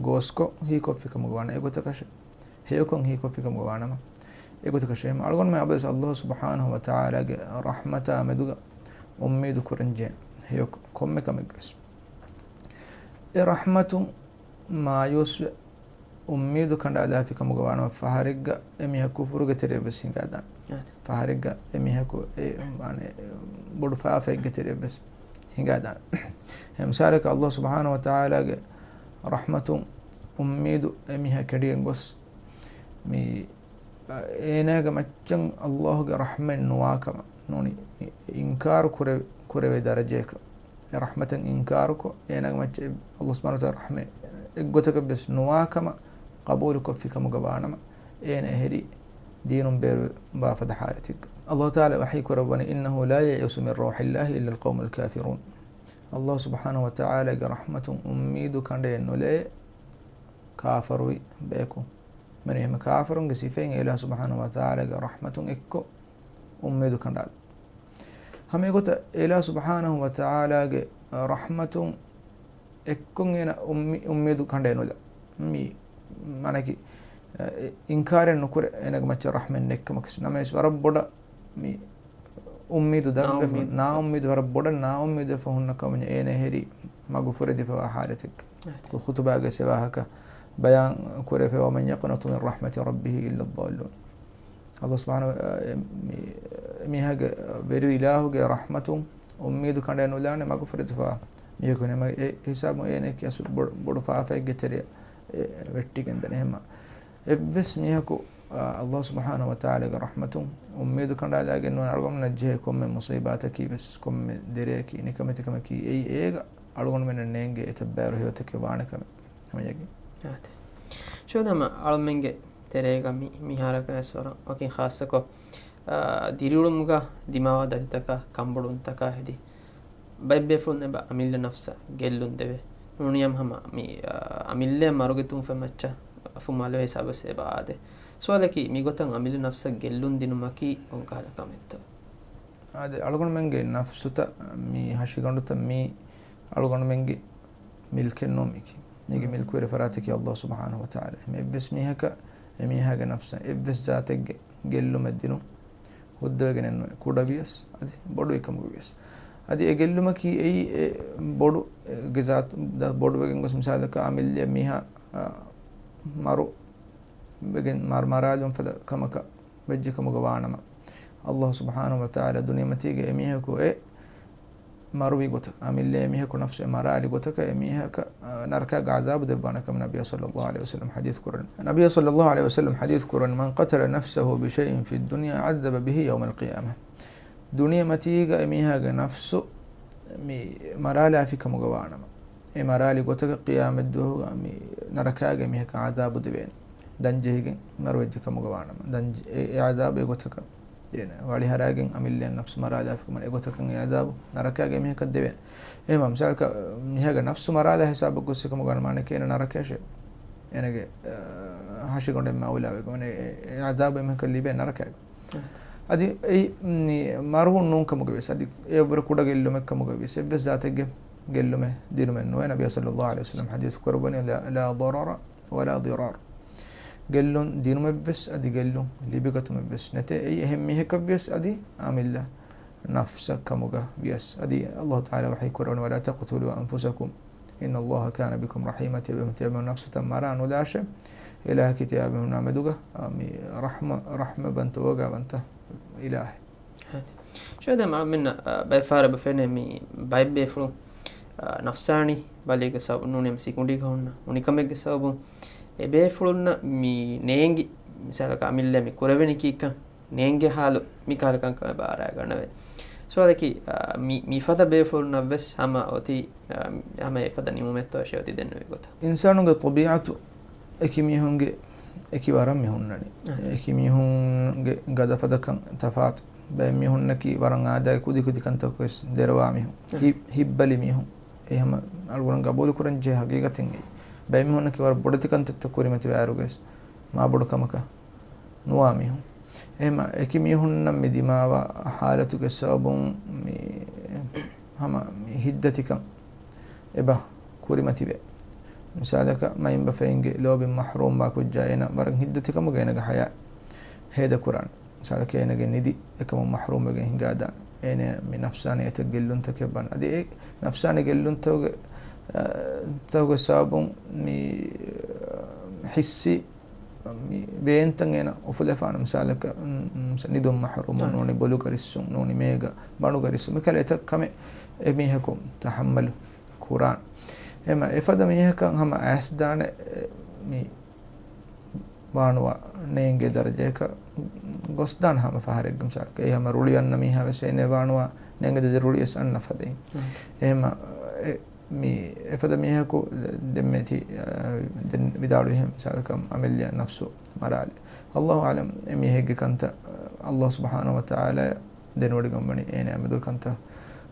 ގޯސްކޮށް ހީކޮށްފިކަމުގަ ވާނަމަ އެގޮތަކަށޭ. ހެޔޮކޮށް ހީކޮށްފިކަމުގަ ވާނަމަ އެގޮތަކަށް އެހެން އަޅުގަނޑުމެން އަބަދުވެސް އައްލާހު ސުބްޙާނަހު ވަ ތަޢާލާގެ ރަޙްމަތާ މެދުގަ އުއްމީދު ކުރަންޖެހޭ ހެޔޮ ކޮންމެ ކަމެއްގެވެސް. އެ ރަޙްމަތުން މާޔޫސްވެ އުއްމީދު ކަނޑާލާފި ކަމުގަ ވާނަމަ، ފަހަރެއްގަ އެމީހަކު ކުފުރުގެ ތެރެއަށްވެސް ހިނގާދާނެ. އާދެ. ފަހަރެއްގަ އެމީހަކު އެ، މާނަ، ބޮޑު ފާފައެއްގެ ތެރެއަށްވެސް ހިނގާދާނެ. އެ މިސާލަކަށް އައްލާހު ސުބްޙާނަހު ވަ ތަޢާލާގެ ރަޙްމަތުން އުއްމީދު އެމީހާ ކެޑިގެން ގޮސް، މި، އަ، އޭނާގެ މައްޗަށް އައްލާހުގެ ރަޙްމަތް ނުވާ ކަމަށް ނޫނީ، އިންކާރު ކުރެ-، ކުރެވޭ ދަރަޖައަކަށް. އެ ރަޙްމަތަށް އިންކާރުކޮށް، އޭނާގެ މައްޗަށް އައްލާހު ސުބްޙާނަހު ވަ ތަޢާލާ ރަޙްމަތް އެއްގޮތަކަށްވެސް ނުވާ ކަމަށް ޤަބޫލުކޮށްފި ކަމުގަ ވާނަމަ، އޭނަ އެހެރީ ދީނުން ބޭރުވާފަދަ ޙާލަތެއްގަ. އައްލާހު ތަޢާލާ ވަޙީ ކުރައްވަނީ، إنه لا ييأس من روح الله إلا القوم الكافرون. އައްލާހު ސުބްޙާނަހު ވަ ތަޢާލާގެ ރަޙްމަތުން އުއްމީދު ކަނޑައެއް ނުލައޭ ކާފަރުވި ބަޔަކު. މަނި އެހެން ކާފަރުންގެ ސިފައިން އެ އިލާހު ސުބްޙާނަހު ވަ ތަޢާލާގެ ރަޙްމަތުން އެއްކޮށް އުއްމީދު ކަނޑާލު. ހަމަ އެގޮތަށް އެ އިލާހު ސުބްޙާނަހު ވަ ތަޢާލާގެ ރަޙްމަތުން އެއްކޮށް އޭނަ އުއްމީ-، އުއްމީދު ކަނޑައެއް ނުލާ. މި މާނައަކީ، އެ، އިންކާރެއް ނުކުރޭ އޭނަގެ މައްޗަށް ރަޙްމަތް ނެތްކަމަކަށް. ނަމަވެސް ވަރަށް ބޮޑަށް މި އުއްމީދު ދަށްވެފަ، ނާއުއްމީދު. ނާއުއްމީދު، ވަރަށް ބޮޑަށް ނާއުއްމީދުވެފަ ހުންނަ ކަމަށް އޭނަ އެހެރީ މަގުފުރެދިފަވާ ޙާލަތެއް. އެހެން. ޚު-، ޚުތުބާގެ ސެވާހަކަ ބަޔާން ކުރެފަ، ومن يقنط من رحمة ربه إلا الضالون. އައްލާހު ސުބްޙާނަހު ވަ، އެ، މި، މީހާގެ ވެރި އިލާހުގެ ރަޙްމަތުން އުއްމީދު ކަނޑައެއް ނުލާނެ މަގުފުރެދިފަވާ މީހަކު ނެމެ، އެ ހިސާބުން އޭނައަކީ އަސްލު ބޮޑު، ބޮޑު ފާފައެއްގެ ތެރެއަށް ވެއްޓިގެންދަނީ. އެހެންމަ އެއްވެސް މީހަކު، އާ، އައްލާހު ސުބްޙާނަހު ވަ ތަޢާލާގެ ރަޙްމަތުން އުއްމީދު ކަނޑާލާގެން ނުވާނެ. އަޅުގަނޑުމެންނަށް ޖެހޭ ކޮންމެ މުޞީބާތަކީ ވެސް، ކޮންމެ ދެރަޔަކީ، ނިކަމެތިކަމަކީ އެއީ އޭގަ އަޅުގަނޑުމެންނަށް ނޭނގޭ އެތައް ބައިވަރު ހެޔޮތަކެއް ވާނެ ކަމެއް. ހަމަ ޔަގީން. އާދެ. ޝޯދަމަ އަޅުމެންގެ ތެރޭގަ މި، މިހާރަކަށް ވެސް ވަރަށް ވަކިން ޚާއްޞަކޮށް، އާ، ދިރިއުޅުމުގަ ދިމާވާ ދަތިތަކާ، ކަންބޮޑުވުންތަކާ ހެދި، ބައެއް ބޭފުޅުން އެބަ އަމިއްލަ ނަފްސަށް ގެއްލުން ދެވޭ. ނޫނީ ހަމަ މި، އާ، އަމިއްލައަށް މަރުގެ ތުންފަތް މައްޗަށް ފުމާލުވޭ ހިސާބަށް އެބަ އާދޭ. ސުވާލަކީ، މިގޮތަށް އަމިއްލަ ނަފްސަށް ގެއްލުން ދިނުމަކީ ކޮންކަހަލަ ކަމެއްތޯ؟ އާދެ، އަޅުގަނޑުމެންގެ ނަފްސުތައް، މި ހަށިގަނޑުތައް، މީ އަޅުގަނޑުމެންގެ މިލްކެއް ނޫން މީކީ. މީގެ މިލްކުވެރި ފަރާތަކީ އައްލާހު ސުބްޙާނަހު ވަ ތަޢާލާ. އެހެން އެއްވެސް މީހަކަށް އެމީހާގެ ނަފްސަށް އެއްވެސް ޒާތެއްގެ ގެއްލުމެއް ދިނުން ހުއްދަވެގެނެއް ނުވޭ. ކުޑަވިޔަސް އަދި ބޮޑުވިކަމުގަވިޔަސް. އަދި އެ ގެއްލުމަކީ އެއީ އެ ބޮޑު، އެ ގެ ޒާތު ދަ-، ބޮޑުވެގެން ގޮސް މިސާލަކަށް އަމިއްލަ މީހާ، އާ، މަރު ވެގެން މަރ-، މަރާލުން ފަދަ ކަމަކަށް ވެއްޖެ ކަމުގަ ވާނަމަ، އައްލާހު ސުބްޙާނަހު ވަ ތަޢާލާ ދުނިޔެމަތީގަ އެމީހަކު އެ މަރުވި ގޮތަކަށް، އަމިއްލަ އެމީހަކު ނަފްސު އެ މަރާލި ގޮތަކަށް އެމީހަކަށް، އާ، ނަރަކާގެ ޢަޛާބު ދެއްވާނެ ކަމަށް ނަބިއްޔާ ޞައްލައްލާހު ޢަލައިހި ވަސައްލަމް ޙަދީޘް ކުރަން. ނަބިއްޔާ ޞައްލައްލާހު ޢަލައިހި ވަސައްލަމް ޙަދީޘް ކުރަން، من قتل نفسه بشيء في الدنيا عذب به يوم القيامة. ދުނިޔެމަތީގަ އެމީހާގެ ނަފްސު މި މަރާލާފި ކަމުގަ ވާނަމަ، އެ މަރާލި ގޮތަކަށް ޤިޔާމަތްދުވަހުގަ މި ނަރަކާގެ މީހަކަށް ޢަޛާބު ދެވޭނެ. ދަން ޖެހިގެން މަރުވެއްޖެ ކަމުގަ ވާނަމަ، ދަން ޖެ-، އެ، އެ ޢަޛާބު އެގޮތަކަށް ދޭނެ. ވަޅި ހަރާގެން އަމިއްލައަށް ނަފްސު މަރާލާފިކަމަށް އެގޮތަކަށް އެ ޢަޛާބު ނަރަކާގެ މީހަކަށް ދެވޭނެ. އެހެން މިސާލަކަށް މީހާގެ ނަފްސު މަރާލާ ހިސާބަށް ގޮސް އެކަމުގަ ވާނަމަ އޭނަ ނަރަކަޔަށޭ. އޭނަގެ، އަ، ހަށިގަނޑު އެންމެ އައުލާވެގެން އޭނަ އެ، އެ ޢަޛާބު އެމީހަކަށް ލިބޭ ނަރަކަޔަށް. އަދި އެއީ، މް، މަރުވުން ނޫން ކަމުގަވިޔަސް، އަދި އެއަށްވުރެ ކުޑަ ގެއްލުމެއް ކަމުގަވިޔަސް، އެއްވެސް ޒާތެއްގެ ގެއްލުމެއް ދިނުމެއް ނުވޭ. ނަބިއްޔާ ޞައްލައްލާހު ޢަލައިހި ވަސައްލަމް ޙަދީޘް ކުރައްވަނީ، لا، لا ضرر ولا ضرار. ގެއްލުން ދިނުމެއްވެސް އަދި ގެއްލުން ލިބިގަތުމެއްވެސް ނެތޭ. އެއީ އެހެން މީހަކަށްވިޔަސް އަދި އަމިއްލަ ނަފްސަށް ކަމުގަ ވިޔަސް. އަދި އައްލާހު ތަޢާލާ ވަޙީ ކުރައްވަނީ، ولا تقتلوا أنفسكم إن الله كان بكم رحيما. ތިޔަބައިމީހުން ތިޔަބައިމީހުން ނަފްސުތައް މަރާ ނުލާށޭ. އިލާހަކީ ތިޔަބައިމީހުންނާ މެދުގަ، އާ، މި ރަޙްމަ-، ރަޙްމަވަންތަ ވޯގާވަންތަ އިލާހެއް. ޝޯދަމަ މިންނަ، އާ، ބައެއް ފަހަރަށް އެބަ ފެނޭ މި ބައެއް ބޭފުޅުން، އާ، ނަފްސާނީ ބަލީގެ ސަބަބުން ނޫނީ މި ސިކުނޑީގަ ހުންނަ އުނިކަމެއްގެ ސަބަބުން އެ ބޭފުޅުންނަށް މި ނޭނގި، މިސާލަކަށް އަމިއްލަ މި ކުރެވެނީ ކީއްކަން ނޭނގޭ ހާލު މި ކަހަލަ ކަންކަމެއް ބާރާގަންނަވޭ. ސުވާލަކީ، އާ، މި، މިފަދަ ބޭފުޅުންނަށްވެސް ހަމަ އޮތީ، އާ، ހަމަ އެފަދަ ނިމުމެއްތޯ އެއީ އޮތީ ދެންނެވި ގޮތަށް. އިންސާނުގެ ޠަބީޢަތު އެކި މީހުންގެ އެކި ވަރަށް މި ހުންނަނީ. އާ. އެކި މީހުންގެ ގަދަފަދަކަން ތަފާތު. ބައެއް މީހުންނަކީ ވަރަށް އާދައިގެ ކުދި ކުދި ކަންތަކަށްވެސް ދެރަވާ މީހުން. އާ. ހި-، ހިތްބަލި މީހުން. އެ ހަމަ އަޅުގަނޑު ގަބޫލު ކުރަން ޖެހޭ ހަގީގަތެއް އެއީ. ބައެއް މީހުންނަކީ ވަރަށް ބޮޑެތި ކަންތައްތައް ކުރިމަތިވާއިރުގަވެސް މާ ބޮޑު ކަމަކަށް ނުވާ މީހުން. އެހެންމަ އެކި މީހުންނަށް މި ދިމާވާ ހާލަތުގެ ސަބަބުން މި ހަމަ މި ހިތްދަތިކަން އެބަ ކުރިމަތިވޭ. މިސާލަކަށް މައިންބަފައިންގެ ލޯބިން މަޙްރޫމްވާ ކުއްޖާ އޭނަ ވަރަށް ހިތްދަތިކަމުގަ އޭނަގެ ހަޔާތް ހޭދަކުރާނެ. މިސާލަކަށް އޭނަގެ ނިދި އެކަމުން މަޙްރޫމްވެގެން ހިނގާދާނެ. އޭނަ މި ނަފްސާނީ އެތައް ގެއްލުންތަކެއް ވާނެ. އަދި އެ ނަފްސާނީ ގެއްލުންތަކުގެ، އަ، ތަކުގެ ސަބަބުން މި، އަ، ޙިއްސީ މި ވޭންތައް އޭނަ އުފުލެފާނެ. މިސާލަކަށް، ނިދުން މަޙްރޫމު ނޫނީ، ބޮލުގަ ރިއްސުން ނޫނީ، މޭގަ ބަނޑުގަ ރިއްސުން، މިކަހަލަ އެތައް ކަމެއް އެމީހަކު ތަޙައްމަލު ކުރާނެ. އެމަ އެފަދަ މީހަކަށް ހަމަ އައިސްދާނެ، މި ވާނުވާ ނޭނގޭ ދަރަޖައަކަށް ގޮސްދާނެ ހަމަ ފަހަރެއްގެ މިސާލަކަށް. އެއީ ހަމަ ރުޅި އަންނަ މީހާ ވެސް އޭނަ ވާނުވާ ނޭނގޭ ދަރަޖަ ރުޅި ވެސް އަންނަ ފަދައިން. އެހެމަ އެ، މި އެފަދަ މީހަކު ދެންމެ ތި، އަ، ދެން ވިދާޅުވިހެން މިސާލަކަށް އަމިއްލަ ނަފްސު މަރާލި. އައްލާހު އަޢްލަމް އެ މީހެއްގެ ކަންތައް، އަ، އައްލާހު ސުބްޙާނަހު ވަތަޢާލާ ދެނެވޮޑިގަންވަނީ އޭނަ މެދު ކަންތައް،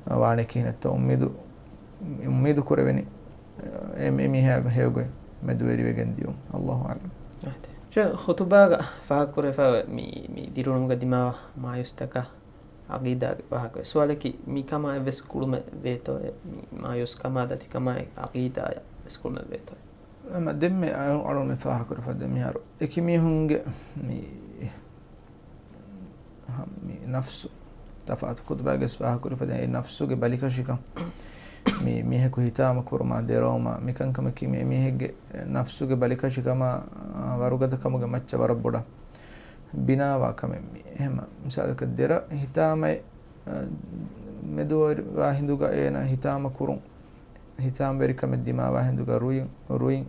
އަ، ވާނީ ކިހިނެއްތޯ އުއްމީދު، އުއްމީދު ކުރެވެނީ. އެ، އެ މީހާ ހެޔޮގޮތް މެދުވެރިވެގެން ދިޔުން. އައްލާހު އަޢްލަމް. ޝޭޚް، ޚުތުބާގަ ފާހަގަކުރެފައިވޭ މި، މި ދިރިއުޅުމުގަ ދިމާވާ މާޔޫސްތަކާ ޢަޤީދާގެ ވާހަކަ. ސުވާލަކީ، މި ކަމާ އެއްވެސް ގުޅުމެއް ވޭތޯއޭ؟ މި މާޔޫސްކަމާ ދަތިކަމާއި ޢަޤީދާއަށް ވެސް ގުޅުމެއް ވޭތޯއޭ؟ އެމަ ދެންމެ އަޅު، އަޅުމެ ފާހަގަކުރެފަ ދެން މިހާރު އެކި މީހުންގެ މި މި ނަފްސު، ތަފާތު ޚުތުބާގެސް ފާހަގަކުރި ފަދަ އެ ނަފްސުގެ ބަލިކަށިކަން، މި މީހަކު ހިތާމަ ކުރުމާ، ދެރަވުމާ، މިކަންކަމަކީ މި މީހެއްގެ ނަފްސުގެ ބަލިކަށިކަމާ، އާ، ވަރުގަދަކަމުގެ މައްޗަށް ވަރަށް ބޮޑަށް ބިނާވާ ކަމެއް މި. އެހެމަ މިސާލަކަށް ދެރަ ހިތާމައެއް، އާ، މެދުވާ ހިނދުގަ އޭނަ ހިތާމަ ކުރުން، ހިތާމަވެރިކަމެއް ދިމާވާ ހިނދުގަ ރުއިން، ރުއިން.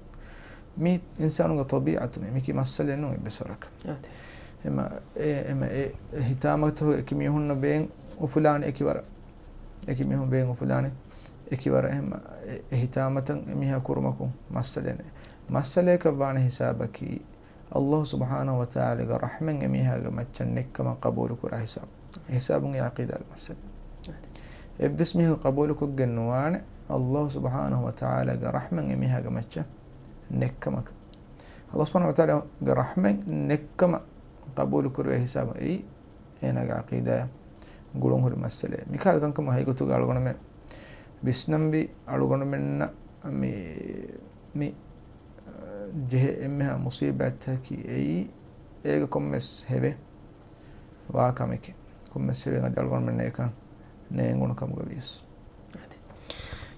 މީ އިންސާނުގެ ޠަބީޢަތު މީ. މީކީ މައްސަލައެއް ނޫން އެއްވެސް ވަރަކަށް. އާދެ. އެމަ، އެ، އެމަ، އެ، އެ ހިތާމަތަކު އެކި މީހުންނަށް ބޭން އުފުލާނެ އެކި ވަރަށް. އެކި މީހުން ބޭން އުފުލާނެ އެކި ވަރަށް. އެމަ، އެ، އެ ހިތާމަތައް އެމީހާ ކުރުމަކު މައްސަލައެއް ނެ. މައްސަލައަކަށް ވާނެ ހިސާބަކީ، އައްލާހު ސުބްޙާނަހު ވަތަޢާލާގެ ރަޙްމަތް އެމީހާގެ މައްޗަށް ނެއްކަމަށް ޤަބޫލުކުރާ ހިސާބު. އެ ހިސާބުން އެ ޢަޤީދާގެ މައްސަލަ. އެއްވެސް މީހަކު ޤަބޫލުކޮށްގެން ނުވާނެ، އައްލާހު ސުބްޙާނަހު ވަތަޢާލާގެ ރަޙްމަތް އެމީހާގެ މައްޗަށް ނެއްކަމަކަށް. އައްލާހު ސުބްޙާނަހު ވަތަޢާލާގެ ރަޙްމަތް ނެއްކަމަށް ޤަބޫލުކުރެވޭ ހިސާބު އެއީ އޭނާގެ ޢަޤީދާއަށް ގުޅުން ހުރި މައްސަލައެއް. މިކަހަލަ ކަންކަމަށް ހަގީގަތުގަ އަޅުގަނޑުމެން ވިސްނަންވީ، އަޅުގަނޑުމެންނަށް މި، މި ޖެހޭ އެންމެހާ މުޞީބާތްތަކަކީ އެއީ، އޭގެ ކޮންމެސް ހެވެއް ވާ ކަމެކޭ. ކޮންމެސް ހެވެއް އަދި އަޅުގަނޑުމެންނަށް އެކަން ނޭނގުނު ކަމުގަ ވިޔަސް. އަދި.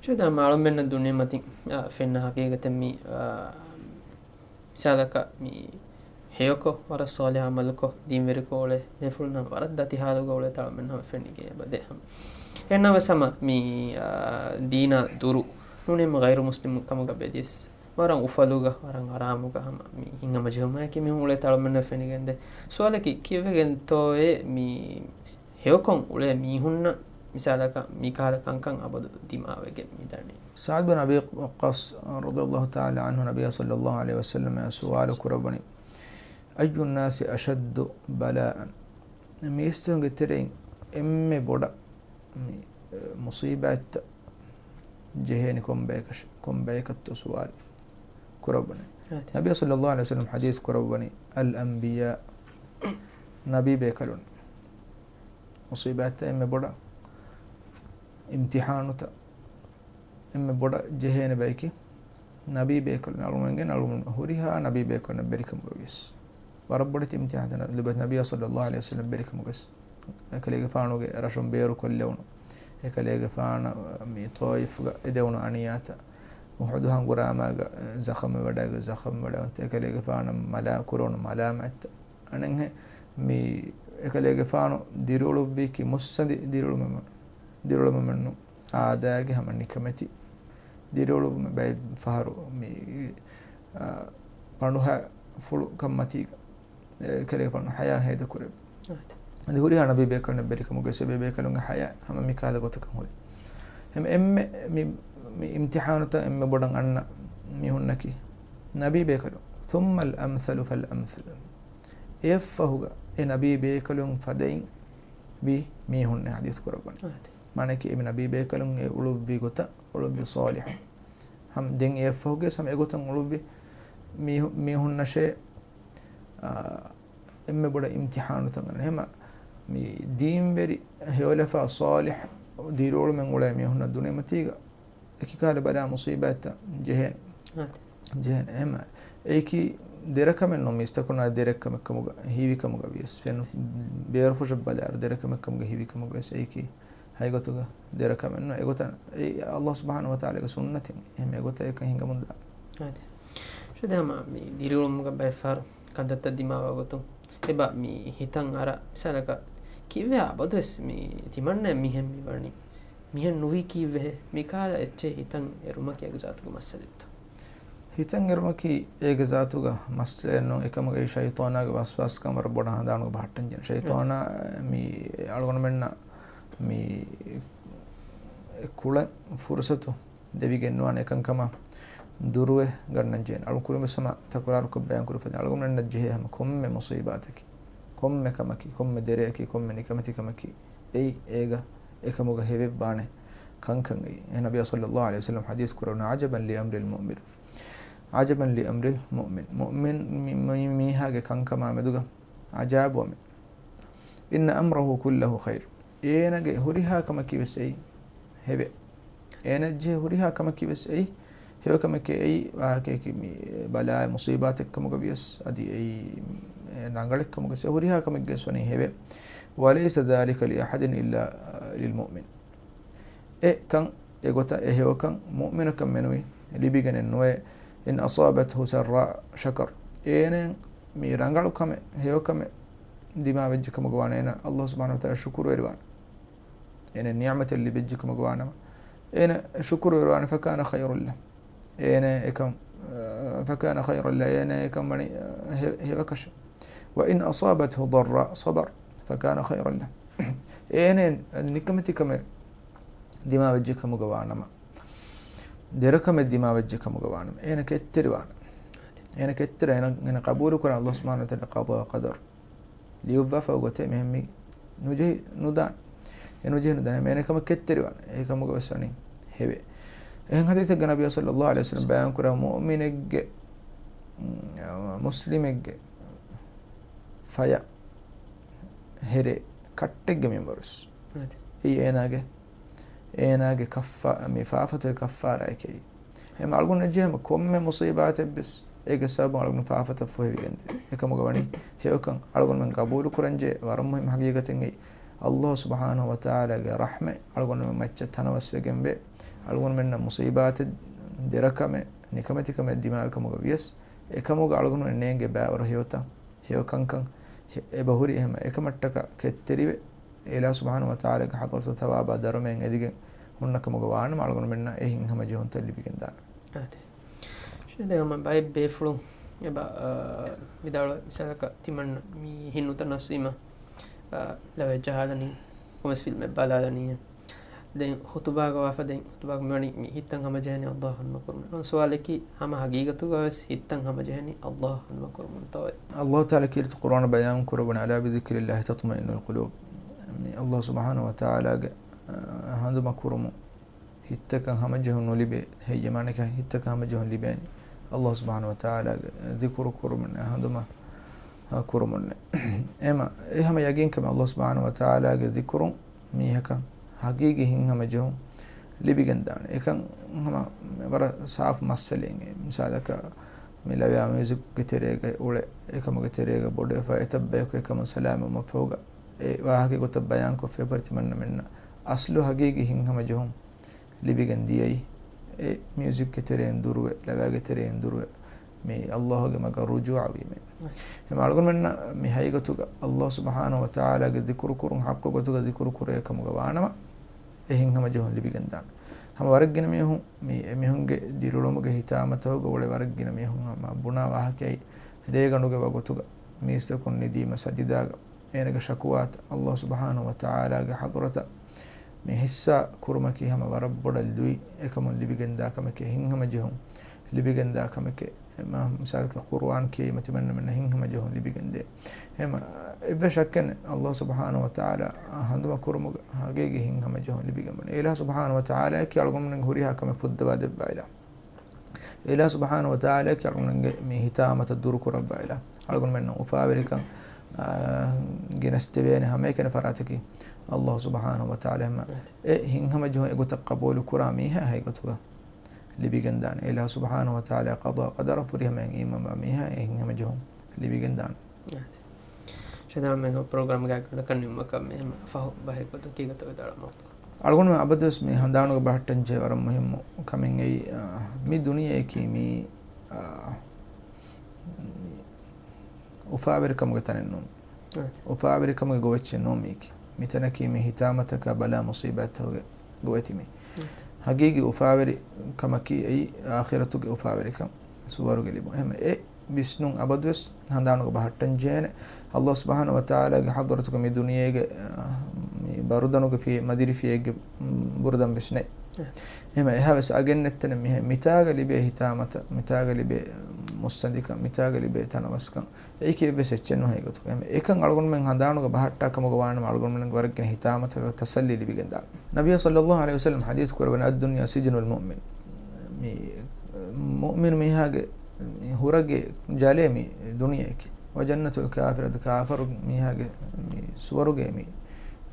ޝައިދާ މާޅޮންމެންނަށް ދުނިޔެމަތިން، އާ، ފެންނަ ހަގީގަތެއް މި، އާ، މިސާލަކަށް މި ހެޔޮކޮށް، ވަރަށް ޞާލިޙު ޢަމަލުކޮށް، ދީންވެރިކޮށް އުޅޭ ބޭފުޅުންނަށް ވަރަށް ދަތި ޙާލުގަ އުޅޭ ތަޅުމެން ހަމަ ފެނިގެން އެބަދޭ ހަމަ. އެހެންނަމަވެސް ހަމަ މި، އާ، ދީނާ ދުރު ނޫނީ ހަމަ ޣައިރު މުސްލިމު ކަމުގަ ބެދިޔަސް، ވަރަށް އުފަލުގަ، ވަރަށް އަރާމުގަ ހަމަ މި ހިތްހަމަޖެހުމާއެކީ މީހުން އުޅޭ ތަޅުމެންނަށް ފެނިގެންދޭ. ސުވާލަކީ، ކިޔެވިގެންތޯއޭ މި ހެޔޮކޮށް އުޅޭ މީހުންނަށް މިސާލަކަށް މިކަހަލަ ކަންކަން އަބަދު ދިމާވެގެން މިދަނީ؟ ސަޢްދު ބިން އަބީ ވައްޤާޞް ރަޟިޔަﷲ ތަޢާލާ ޢަންހު ނަބިއްޔާ ޞައްލަﷲ ޢަލައިހި ވަސައްލަމައަށް ސުވާލު ކުރައްވަނީ، އައްޔުއްނާސި އަޝައްދު ބަލާއަން؟ މީސްތަކުންގެ ތެރެއިން އެންމެ ބޮޑަށް މި، އެ، މުޞީބާތްތައް ޖެހޭނީ ކޮން ބަޔަކަށް، ކޮން ބަޔަކަށްތޯ ސުވާލު ކުރައްވަނީ. އާދެ. ނަބިއްޔާ ޞައްލަﷲ ޢަލައިހި ވަސައްލަމަ ޙަދީޘް ކުރައްވަނީ، އަލް އަންބިޔާ، ނަބީ ބޭކަލުން. މުޞީބާތްތައް އެންމެ ބޮޑަށް، އިމްތިޙާނުތައް އެންމެ ބޮޑަށް ޖެހޭނެ ބަޔަކީ ނަބީ ބޭކަލުން. އަޅުގަނޑުމެން ހުރިހާ ނަބީ ބޭކަލުންނަށް ވެރިކަމުގަ ވިޔަސް، ވަރަށް ބޮޑެތި އިމްތިޙާނެއް ލިބޭ ނަބިއްޔާ ޞައްލަﷲ ޢަލައިހި ވަސައްލަމަ ވެރިކަމުގަ ވިޔަސް. އެކަލޭގެފާނުގެ ރަށުން ބޭރުކޮށްލެވުނު، އެކަލޭގެފާނަށް މި ޠާއިފްގަ އެދެވުނު އަނިޔާތައް، އުޙުދު ހަނގުރާމާގަ ޒަޚަމްވެވަޑައިގަތް، ޒަޚަމްވެވަޑައިގަތް، އެކަލޭގެފާނަށް މަލާ ކުރެވުނު މަލާމާތްތައް، އަނެއްހެން މި އެކަލޭގެފާނު ދިރިއުޅުއްވީކީ މުއްސަނދި ދިރިއުޅުމެއް، ދިރިއުޅުމެއްނު، އާދައިގެ ހަމަ ނިކަމެތި ދިރިއުޅުމެއް. ބައެއް ފަހަރު މި، އާ، ބަނޑުހައިފުޅު ކަންމަތީގަ އެކަލޭގެފާނު ޙަޔާ ހޭދަކުރެއްވި. އާދެ. އަދި ހުރިހާ ނަބީ ބޭކަލުންނަށް ވެރިކަމުގަ ވިޔަސް އެބޭބޭކަލުންގެ ޙަޔާ ހަމަ މިކަހަލަ ގޮތަކަށް ހުރި. އެމެ، އެންމެ މި، މި އިމްތިޙާނުތައް އެންމެ ބޮޑަށް އަންނަ މީހުންނަކީ ނަބީ ބޭކަލުން. ثم الأمثل فالأمثل. އެއަށްފަހުގަ އެ ނަބީ ބޭކަލުން ފަދައިން ވި މީހުންނޭ ޙަދީޘް ކުރައްވަނީ. އާދެ. މާނައަކީ އެ ނަބީ ބޭކަލުން އެ އުޅުއްވި ގޮތަށް އުޅުއްވި ޞާލިޙު. ހަމަ ދެން އެއަށްފަހުގަ ހަމަ އެގޮތަށް އުޅުއްވި މީހު، މީހުންނަށޭ، އާ، އެންމެ ބޮޑަށް އިމްތިޙާނުތައް އަންނަ. ހަމަ މި ދީންވެރި ހެޔޮލަފާ ޞާލިޙު ދިރިއުޅުމެއް އުޅޭ މީހުންނަށް ދުނިޔެމަތީގަ އެކިކަހަލަ ބަލާ މުޞީބާތްތައް ޖެހޭނެ. އާދެ. ޖެހޭނެ. އެހެން އެއީކީ ދެރަކަމެއް ނޫން، މީސްތަކުންނާ ދެރަކަމެއްކަމުގަ ހީވިކަމުގަ ވިޔަސް، ފެނު ބޭރުފުށަށް ބަލާއިރު ދެރަކަމެއްކަމުގަ ހީވިކަމުގަ ވިޔަސް، އެއީކީ ހައިގޮތުގަ ދެރަކަމެއް ނޫން. އެގޮތަށް އެއީ އައްލާހު ސުބްޙާނަހު ވަތަޢާލާގެ ސުންނަތެއް. އެހެން އެގޮތަށް އެކަން ހިނގަމުންދާ. އާދެ. ޝުދެ ހަމަ މި ދިރިއުޅުމުގަ ބައެއްފަހަރު ކަންތައްތައް ދިމާވާ ގޮތުން އެބަ މި ހިތަށް އަރާ މިސާލަކަށް ކީއްވެ އަބަދުވެސް މި ތިމަންނައަށް މިހެން މިވަނީ؟ މިހެން ނުވީ ކީއްވެހޭ؟ މިކަހަލަ އެއްޗެހި ހިތަށް އެރުމަކީ އޭގެ ޒާތުގެ މައްސަލައެއްތަ؟ ހިތަށް އެރުމަކީ އޭގެ ޒާތުގަ މައްސަލައެއް ނޫން. އެކަމުގައި ޝައިޠާނާގެ ވަސްވާސްކަން ވަރަށް ބޮޑަށް ހަނދާނުގަ ބަހައްޓަން ޖެހޭ. ޝައިޠާނާ މި އަޅުގަނޑުމެންނަށް މި ކުޅެން ފުރުސަތު ދެވިގެންނުވާނެ އެކަންކަމާ ދުރުވެ ގަންނަން ޖެހޭނެ. އަޅު ކުރިން ވެސް ހަމަ ތަކުރާރުކޮށް ބަޔާން ކުރި ފަދަ އަޅުގަނޑުމެންނަށް ޖެހޭ ހަމަ ކޮންމެ މުޞީބާތަކީ، ކޮންމެ ކަމަކީ، ކޮންމެ ދެރަޔަކީ، ކޮންމެ ނިކަމެތިކަމަކީ އެއީ އޭގަ އެކަމުގަ ހެވެއްވާނެ ކަންކަން އެއީ. އެ ނަބިއްޔާ ޞައްލައްލާހު ޢަލައިހި ވަސައްލަމަ ޙަދީޘް ކުރެއްވުނު، "عجبا لأمر المؤمن، عجبا لأمر المؤمن." މުއުމިން މި-، މި-، މީހާގެ ކަންކަމާ މެދުގަ ޢަޖާއިބުވަމެއް. "إن أمره كله خير." އޭނަގެ ހުރިހާ ކަމަކީ ވެސް އެއީ ހެވެ. އޭނައަށްޖެހޭ ހުރިހާ ކަމަކީ ވެސް އެއީ ހެވެ ކަމެކޭ. އެއީ ވާހަކަޔަކީ މި ބަލާއި މުޞީބާތެއްކަމުގަ ވިޔަސް، އަދި އެއީ ރަނގަޅެއްކަމުގަ ވެސް ހުރިހާ ކަމެއްގެ ވެސް ވަނީ ހެވެ. "وليس ذلك لأحد إلا للمؤمن." އެ ކަން، އެގޮތަށް އެ ހެޔޮކަން މުއުމިނަކަށް މެނުވީ ލިބިގެނެއް ނުވޭ. "إن أصابته سراء شكر." އޭނައަށް މި ރަނގަޅު ކަމެއް، ހެޔޮކަމެއް ދިމާވެއްޖެ ކަމުގަ ވާނަމަ، އޭނަ އައްލާހު ސުބްޙާނަހު ވަތަޢާލާ ޝުކުރުވެރިވާނެ. އޭނަ ނިޢުމަތެއް ލިބިއްޖެ ކަމުގަ ވާނަމަ، އޭނަ ޝުކުރުވެރިވާނެ. "فكان خيرا له." އޭނަ އެކަން، އަ، "فكان خيرا له." އޭނަ އެކަން ވަނީ، އަ، ހެ-، ހެޔޮކަށެއް. "وإن أصابته ضراء صبر فكان خيرا له." އޭނަ ނިކަމެތިކަމެއް ދިމާވެއްޖެ ކަމުގަ ވާނަމަ، ދެރަކަމެއް ދިމާވެއްޖެ ކަމުގަ ވާނަމަ، އޭނަ ކެތްތެރިވާނެ. އޭނަ ކެތްތެރި، އޭނަ، އޭނަ ޤަބޫލުކުރާ އައްލާހު ސުބްޙާނަހު ވަތަޢާލާ ޤަޟާ ޤަދަރު. ލިޔުއްވާފަ ގޮތެއް މިހެން މި ނުޖެހި ނުދާނެ. އެ ނުޖެހި ނުދާނެ. އޭނަ ކަމަށް ކެތްތެރިވާނެ. އެ ކަމުގަ ވެސް ވަނީ ހެވެ. އެހެން ޙަދީޘެއްގަ ނަބިއްޔާ ޞައްލައްލާހު ޢަލައިހި ވަސައްލަމަ ބަޔާން ކުރާ މުއުމިނެއްގެ، މު-، މުސްލިމެއްގެ ފަޔަށް ހެރޭ ކައްޓެއްގެ މިންވަރު ވެސް. އަދި. އެއީ އޭނާގެ، އޭނާގެ ކައްފާ-، މި ފާފަތުގެ ކައްފާރާއެކޭ. އެހެން އަޅުގަނޑަށް ޖެހޭ ކޮންމެ މުޞީބާތެއްވެސް އޭގެ ސަބަބުން އަޅުގަނޑު ފާފަތައް ފޮހެވިގެންދޭ. އެކަމުގަ ވަނީ ހެޔޮކަން އަޅުގަނޑުމެން ޤަބޫލުކުރަންޖެހޭ ވަރަށް މުހިއްމު ޙަޤީޤަތެއް އެއީ. އައްލާހު ސުބްޙާނަހު ވަތަޢާލާގެ ރަޙްމަތް އަޅުގަނޑުމެން މައްޗަށް ތަނަވަސްވެގެންވޭ. އަޅުގަނޑުމެންނަށް މުޞީބާތެއް، ދެރަކަމެއް، ނިކަމެތިކަމެއް ދިމާވި ކަމުގަ ވިޔަސް، އެކަމުގަ އަޅުގަނޑުމެން ނޭނގޭ ބައިވަރު ހެޔޮތައް، ހެޔޮކަންކަން ހެ-، އެބަހުރި ހަމަ އެކަމަށްޓަކާ ކެތްތެރިވެ، އެ އިލާހު ސުބްޙާނަހު ވަތަޢާލާގެ ޙަޟްރަތު ތަވާބާ ދަރުމައިން އެދިގެން ހުންނަ ކަމުގަ ވާނަމަ އަޅުގަނޑުމެންނަށް އެ ހިތްހަމަޖެހުންތައް ލިބިގެންދާނެ. އާދެ. ޝޭޚް، ދެން ހަމަ ބައެއް ބޭފުޅުން އެބަ، އާ، ވިދާޅުވޭ މިސާލަކަށް ތިމަންނަ މި ހިތް ނުތަނަސްވީމަ، އާ، ލަވައެއް ޖަހާލަނީ، ކޮންމެސް ފިލްމެއް ބަލާލަނީ. ދެން ޚުތުބާގަ ވާފަ ދެން ޚުތުބާގަ މިވަނީ މި ހިތްތައް ހަމަޖެހެނީ އައްލާހު ހަނދުމަ ކުރުމުން. އަން ސުވާލަކީ ހަމަ ހަގީގަތުގަ ވެސް ހިތްތައް ހަމަޖެހެނީ އައްލާހު ހަނދުމަ ކުރުމުންތޯއޭ؟ އައްލާހު ތަޢާލާ ކީރިތި ޤުރުއާނަށް ބަޔާން ކުރައްވަނީ، "ألا بذكر الله تطمئن القلوب." މި އައްލާހު ސުބްޙާނަހު ވަތަޢާލާގެ، އަ، ހަނދުމަ ކުރުމުން ހިތްތަކަށް ހަމަޖެހުން ނުލިބޭ. ހެއްޔެ މާނައަކީ ހިތްތަކަށް ހަމަޖެހުން ލިބޭނީ އައްލާހު ސުބްޙާނަހު ވަތަޢާލާގެ ޛިކުރު ކުރުމުން، ހަނދުމަ، އަ، ކުރުމުން. އެމަ، އެ ހަމަ ޔަގީންކަމެއް އައްލާހު ސުބްޙާނަހު ވަތަޢާލާގެ ޛިކުރުން މީހަކަށް ހަގީގީ ހިތްހަމަޖެހުން ލިބިގެންދާނެ. އެކަން ހަމަ ވަރަށް ސާފު މައްސަލައެއް. މިސާލަކަށް މި ލަވަޔާ މިއުޒިކުގެ ތެރޭގަ އުޅެ، އެކަމުގެ ތެރޭގަ ބޮޑުވެފަ އެތައް ބަޔަކު އެކަމުން ސަލާމަތްވުމަށްފަހުގަ، އެ ވާހަކަ ގޮތަށް ބަޔާންކޮށްފައި ފަރިތިމަންނަމެންނަށް އަސްލު ހަގީގީ ހިތްހަމަޖެހުން ލިބިގެން ދިޔައީ، އެ މިއުޒިކްގެ ތެރެއިން ދުރުވެ، ލަވައިގެ ތެރެއިން ދުރުވެ، މި އައްލާހުގެ މަގަށް ރުޖޫޢަވީމެ. އެހެން އަޅުގަނޑުމެންނަށް މި ހަގީގަތުގަ އައްލާހު ސުބްޙާނަހު ވަތަޢާލާގެ ޛިކުރު ކުރުން ޙައްޤު ގޮތުގަ ޛިކުރު ކުރޭ ކަމުގަ ވާނަމަ، އެ ހިތްހަމަޖެހުން ލިބިގެންދާނެ. ހަމަ ވަރަށް ގިނަ މީހުން މި އެމީހުންގެ ދިރިއުޅުމުގެ ހިތާމަތަކުގަ އުޅޭ ވަރަށް ގިނަ މީހުން ހަމަ ބުނާ ވާހަކައެއް، ރޭގަނޑުގެ ވަގުތުގަ މީސްތަކުން ނިދީމަ ސަޖިދާގަ އޭނަގެ ޝަކުވާތައް އައްލާހު ސުބްޙާނަހު ވަތަޢާލާގެ ޙަޟްރަތަށް މި ހިއްސާ ކުރުމަކީ ހަމަ ވަރަށް ބޮޑަށް ލުއި އެކަމުން ލިބިގެންދާ ކަމެކޭ، ހިތްހަމަޖެހުން ލިބިގެންދާ ކަމެކޭ. މާ މިސާލަކަށް ޤުރުއާން ކިޔައިމަ ތިމަންނަމެންނަށް ހިތްހަމަޖެހުން ލިބިގެންދޭ. އެހެން އެއްވެސް ޝައްކެއް ނެތް، އައްލާހު ސުބްޙާނަހު ވަތަޢާލާ ހަނދުމަ ކުރުމުގަ ހަގީގީ ހިތްހަމަޖެހުން ލިބިގެންވަނީ. އެ އިލާހު ސުބްޙާނަހު ވަތަޢާލާއަކީ އަޅުގަނޑުމެންގެ ހުރިހާ ކަމެއް ފުއްދަވާ ދެއްވާ އިލާހު. އެ އިލާހު ސުބްޙާނަހު ވަތަޢާލާއަކީ އަޅުގަނޑުމެންގެ މި ހިތާމަތައް ދުރުކުރައްވާ އިލާހު. އަޅުގަނޑުމެންނަށް އުފާވެރިކަން، އާ، ގެނެސްދެވޭނެ ހަމައެކަނި ފަރާތަކީ އައްލާހު ސުބްޙާނަހު ވަތަޢާލާ. އެ ހިތްހަމަޖެހުން އެގޮތަށް ޤަބޫލު ކުރާ މީހާ ހަގީގަތުގަ ލިބިގެންދާނެ. އެއިލާހު ސުބްޙާނަހޫ ވަތަޢާލާ ޤަޟާ ޤަދަރަށް ފުރިހަމައިން އީމާންވާ މީހާ އެހެން ހަމަޖެހުން ލިބިގެންދާނެ. ޝައިދާން މެން ޕްރޮގްރާމްގެ ގަޑަކަށް ނިންމަކަށް މި ހަމަ ފަހު ބަހެއް ގޮތަކީ ގޮތަށް ވިދާޅުވާ މައުޟޫޢު. އަޅުގަނޑުމެން އަބަދުވެސް މި ހަނދާނުގަ ބަހައްޓަންޖެހޭ ވަރަށް މުހިއްމު ކަމެއް އެއީ، އާ، މި ދުނިޔެއަކީ މީ، އާ، އުފާވެރިކަމުގެ ތަނެއް ނޫން. އެ. އުފާވެރިކަމުގެ ގޮވެއްޗެއް ނޫން މީކީ. މިތަނަކީ މި ހިތާމަތަކާ ބަލާ މުޞީބާތްތަކުގެ ގޮވެތި މީ. އެ. ހަގީގީ އުފާވެރި ކަމަކީ އެއީ އާޚިރަތުގެ އުފާވެރިކަން، ސުވަރުގެ ލިބުން. އެހެން އެ ވިސްނުން އަބަދުވެސް ހަނދާނުގަ ބަހައްޓަން ޖެހޭނެ. ﷲ ސުބްޙާނަހޫ ވަތަޢާލާގެ ޙަޟްރަތުގަ މި ދުނިޔޭގެ، އާ، މި ބަރުދަނުގެ ފިޔަ-، މަދިރިފިޔައެއްގެ، މް، ބުރުދަން ވެސް ނެތް. އެ. އެހެން އެހާވެސް އަގެއް ނެތްތަނެއް މިހެން. މިތާގަ ލިބޭ ހިތާމަތައް، މިތާގަ ލިބޭ މުއްސަނދިކަން، މިތާގަ ލިބޭ ތަނަވަސްކަން، އެއީކީ އެއްވެސް އެއްޗެއް ނުހޭ ގޮތުގަ. އެހެން އެކަން އަޅުގަނޑުމެން ހަނދާނުގަ ބަހައްޓާ ކަމުގަ ވާނަމަ، އަޅުގަނޑުމެންގެ ވަރަށް ގިނަ ހިތާމަތަކަށް ތަސައްލީ ލިބިގެންދާނެ. ނަބިއްޔާ ޞައްލައްލާހު ޢަލައިހި ވަސައްލަމް ޙަދީޘް ކުރެވެނީ، "الدنيا سجن المؤمن." މި މުއުމިނު މީހާގެ ހުރެގޭ ޖަލޭ މި ދުނިޔެއަކީ. "وجنة الكافر." އަދި ކާފަރު މީހާގެ މި ސުވަރުގޭ މި،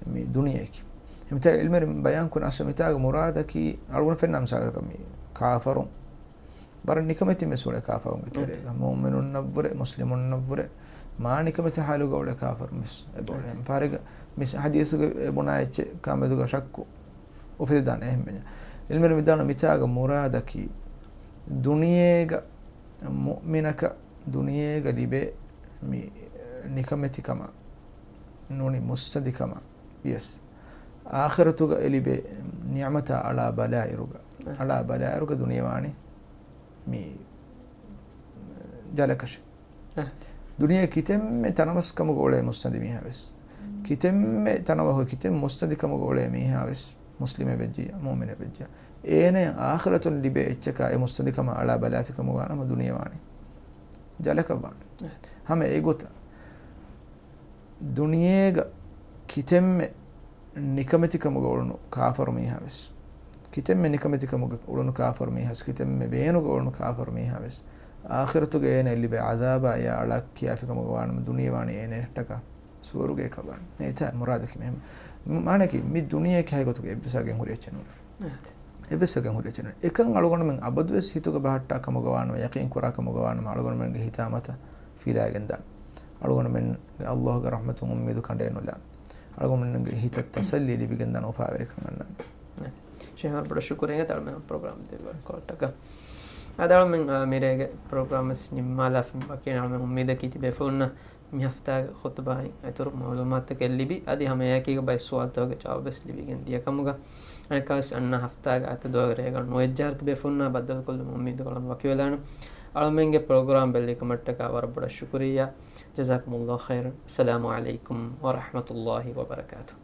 މި ދުނިޔެއަކީ. އެމިތާ ޢިލްމުވެރިން ބަޔާން ކުރަން އަސްލު މިތާގަ މުރާދަކީ އަޅުގަނޑު ފެންނަ މިސާލަކަށް މި ކާފަރުން ވަރަށް ނިކަމެތި މެސް އުޅޭ ކާފަރުންގެ ތެރޭގަ. މުއުމިނުންނަށްވުރެ، މުސްލިމުންނަށްވުރެ، މާ ނިކަމެތި ޙާލުގަ އުޅޭ ކާފަރުން ވެސް އެބައުޅޭ. އެ. ފާރިގަ މި ޙަދީޘުގެ އެ ބުނާ އެއްޗެއް ކާމެދުގަ ޝައްކު އުފެދިދާނެ އެހެންވެ. ޢިލްމުވެރިން ވިދާޅު މިތާގަ މުރާދަކީ ދުނިޔޭގަ މުއުމިނަކަށް ދުނިޔޭގަ ލިބޭ މި ނިކަމެތިކަމާ ނޫނީ މުއްސަނދިކަމާ ވިޔަސް، އާޚިރަތުގަ އެ ލިބޭ ނިޢުމަތާ އަޅާ ބަލާއިރުގަ، އެ. އަޅާ ބަލާއިރުގަ ދުނިޔެ ވާނީ މި ޖަލަކަށެއް. އެ. ދުނިޔެ ކިތެންމެ ތަނަވަސްކަމުގަ އުޅޭ މުއްސަނދި މީހާ ވެސް، ކިތެންމެ ތަނަވަހު ކިތެން މުއްސަނދިކަމުގަ އުޅޭ މީހާ ވެސް، މުސްލިމެއް ވެއްޖިއްޔާ، މުއުމިނެއް ވެއްޖިއްޔާ، އޭނަޔަށް އާޚިރަތުން ލިބޭ އެއްޗަކާ އެ މުއްސަނދިކަމާ އަޅާ ބަލާފިކަމުގަ ވާނަމަ ދުނިޔެ ވާނީ ޖަލަކަށް ވާނެ. އެ. ހަމަ އެގޮތަށް ދުނިޔޭގަ ކިތެންމެ ނިކަމެތިކަމުގަ އުޅުނު ކާފަރު މީހާ ވެސް، ކިތެންމެ ނިކަމެތިކަމުގަ އުޅުނު ކާފަރު މީހާ ވެސް، ކިތެންމެ ބޭނުގަ އުޅުނު ކާފަރު މީހާ ވެސް، އާޚިރަތުގަ އޭނައަށް ލިބޭ ޢަޛާބާ އެއާ އަޅާ ކިޔާފިކަމުގަ ވާނަމަ ދުނިޔެ ވާނީ އޭނަޔަށްޓަކާ ސުވަރުގެއަކަށް ވާނެ. އެތާ މުރާދަކީ މެހެން. މާނައަކީ މި ދުނިޔެއަކީ ހަގީގަތުގަ އެއްވެސް އަގެއް ހުރި އެއްޗެއް ނޫން. އެއްވެސް އަގެއް ހުރި އެއްޗެއް ނޫން. އެކަން އަޅުގަނޑުމެން އަބަދުވެސް ހިތުގަ ބަހައްޓާ ކަމުގަ ވާނަމަ، ޔަޤީން ކުރާ ކަމުގަ ވާނަމަ، އަޅުގަނޑުމެންގެ ހިތާމަތައް ފިލާގެން ދާން. އަޅުގަނޑުމެން ﷲ ގެ ރަޙްމަތުން އުއްމީދު ކަނޑައެއް ނުލާން. އަޅުގަނޑުމެންގެ ހިތަށް ތަސައްލީ ލިބިގެން ދާން އުފާވެރިކަން އަންނަން. ޝޭޚް ވަރަށް ބޮޑަށް ޝުކުރިއްޔާ އަޅުމެން ޕްރޮގްރާމް ދެއްވި ކޯލަކަށް. އަދި އަޅުމެން، އާ، މިރޭގެ ޕްރޮގްރާމް ވެސް ނިންމާލާފަ ވަކިވެ، އަޅުމެން އުއްމީދަކީ ތިބޭފުޅުންނަށް މި ހަފްތާގެ ޚުތުބާއިން އިތުރު މަޢުލޫމާތުތަކެއް ލިބި، އަދި ހަމައެއާއެކީގަ ބައެއް ސުވާލުތަކުގެ ޖަވާބުވެސް ލިބިގެން ދިޔަ ކަމުގަ، އަނެއްކާވެސް އަންނަ ހަފްތާގެ އާދަ ދުވަހުގެ ރޭގަނޑު ނުވެއްޖާރަ ތިބޭފުޅުންނާ ބައްދަލުކޮށްލަން އުއްމީދު ކޮށްލަން ވަކިވެލާނަން. އަޅުމެންގެ ޕްރޮގްރާމް ބެލިކަމަށްޓަކާ ވަރަށް ބޮޑަށް ޝުކުރިއްޔާ. ޖަޒާކުމުﷲ ޚައިރަން. އައްސަލާމު ޢަލައިކުމް ވަރަޙްމަތުﷲ ވަބަރަކާތުހު.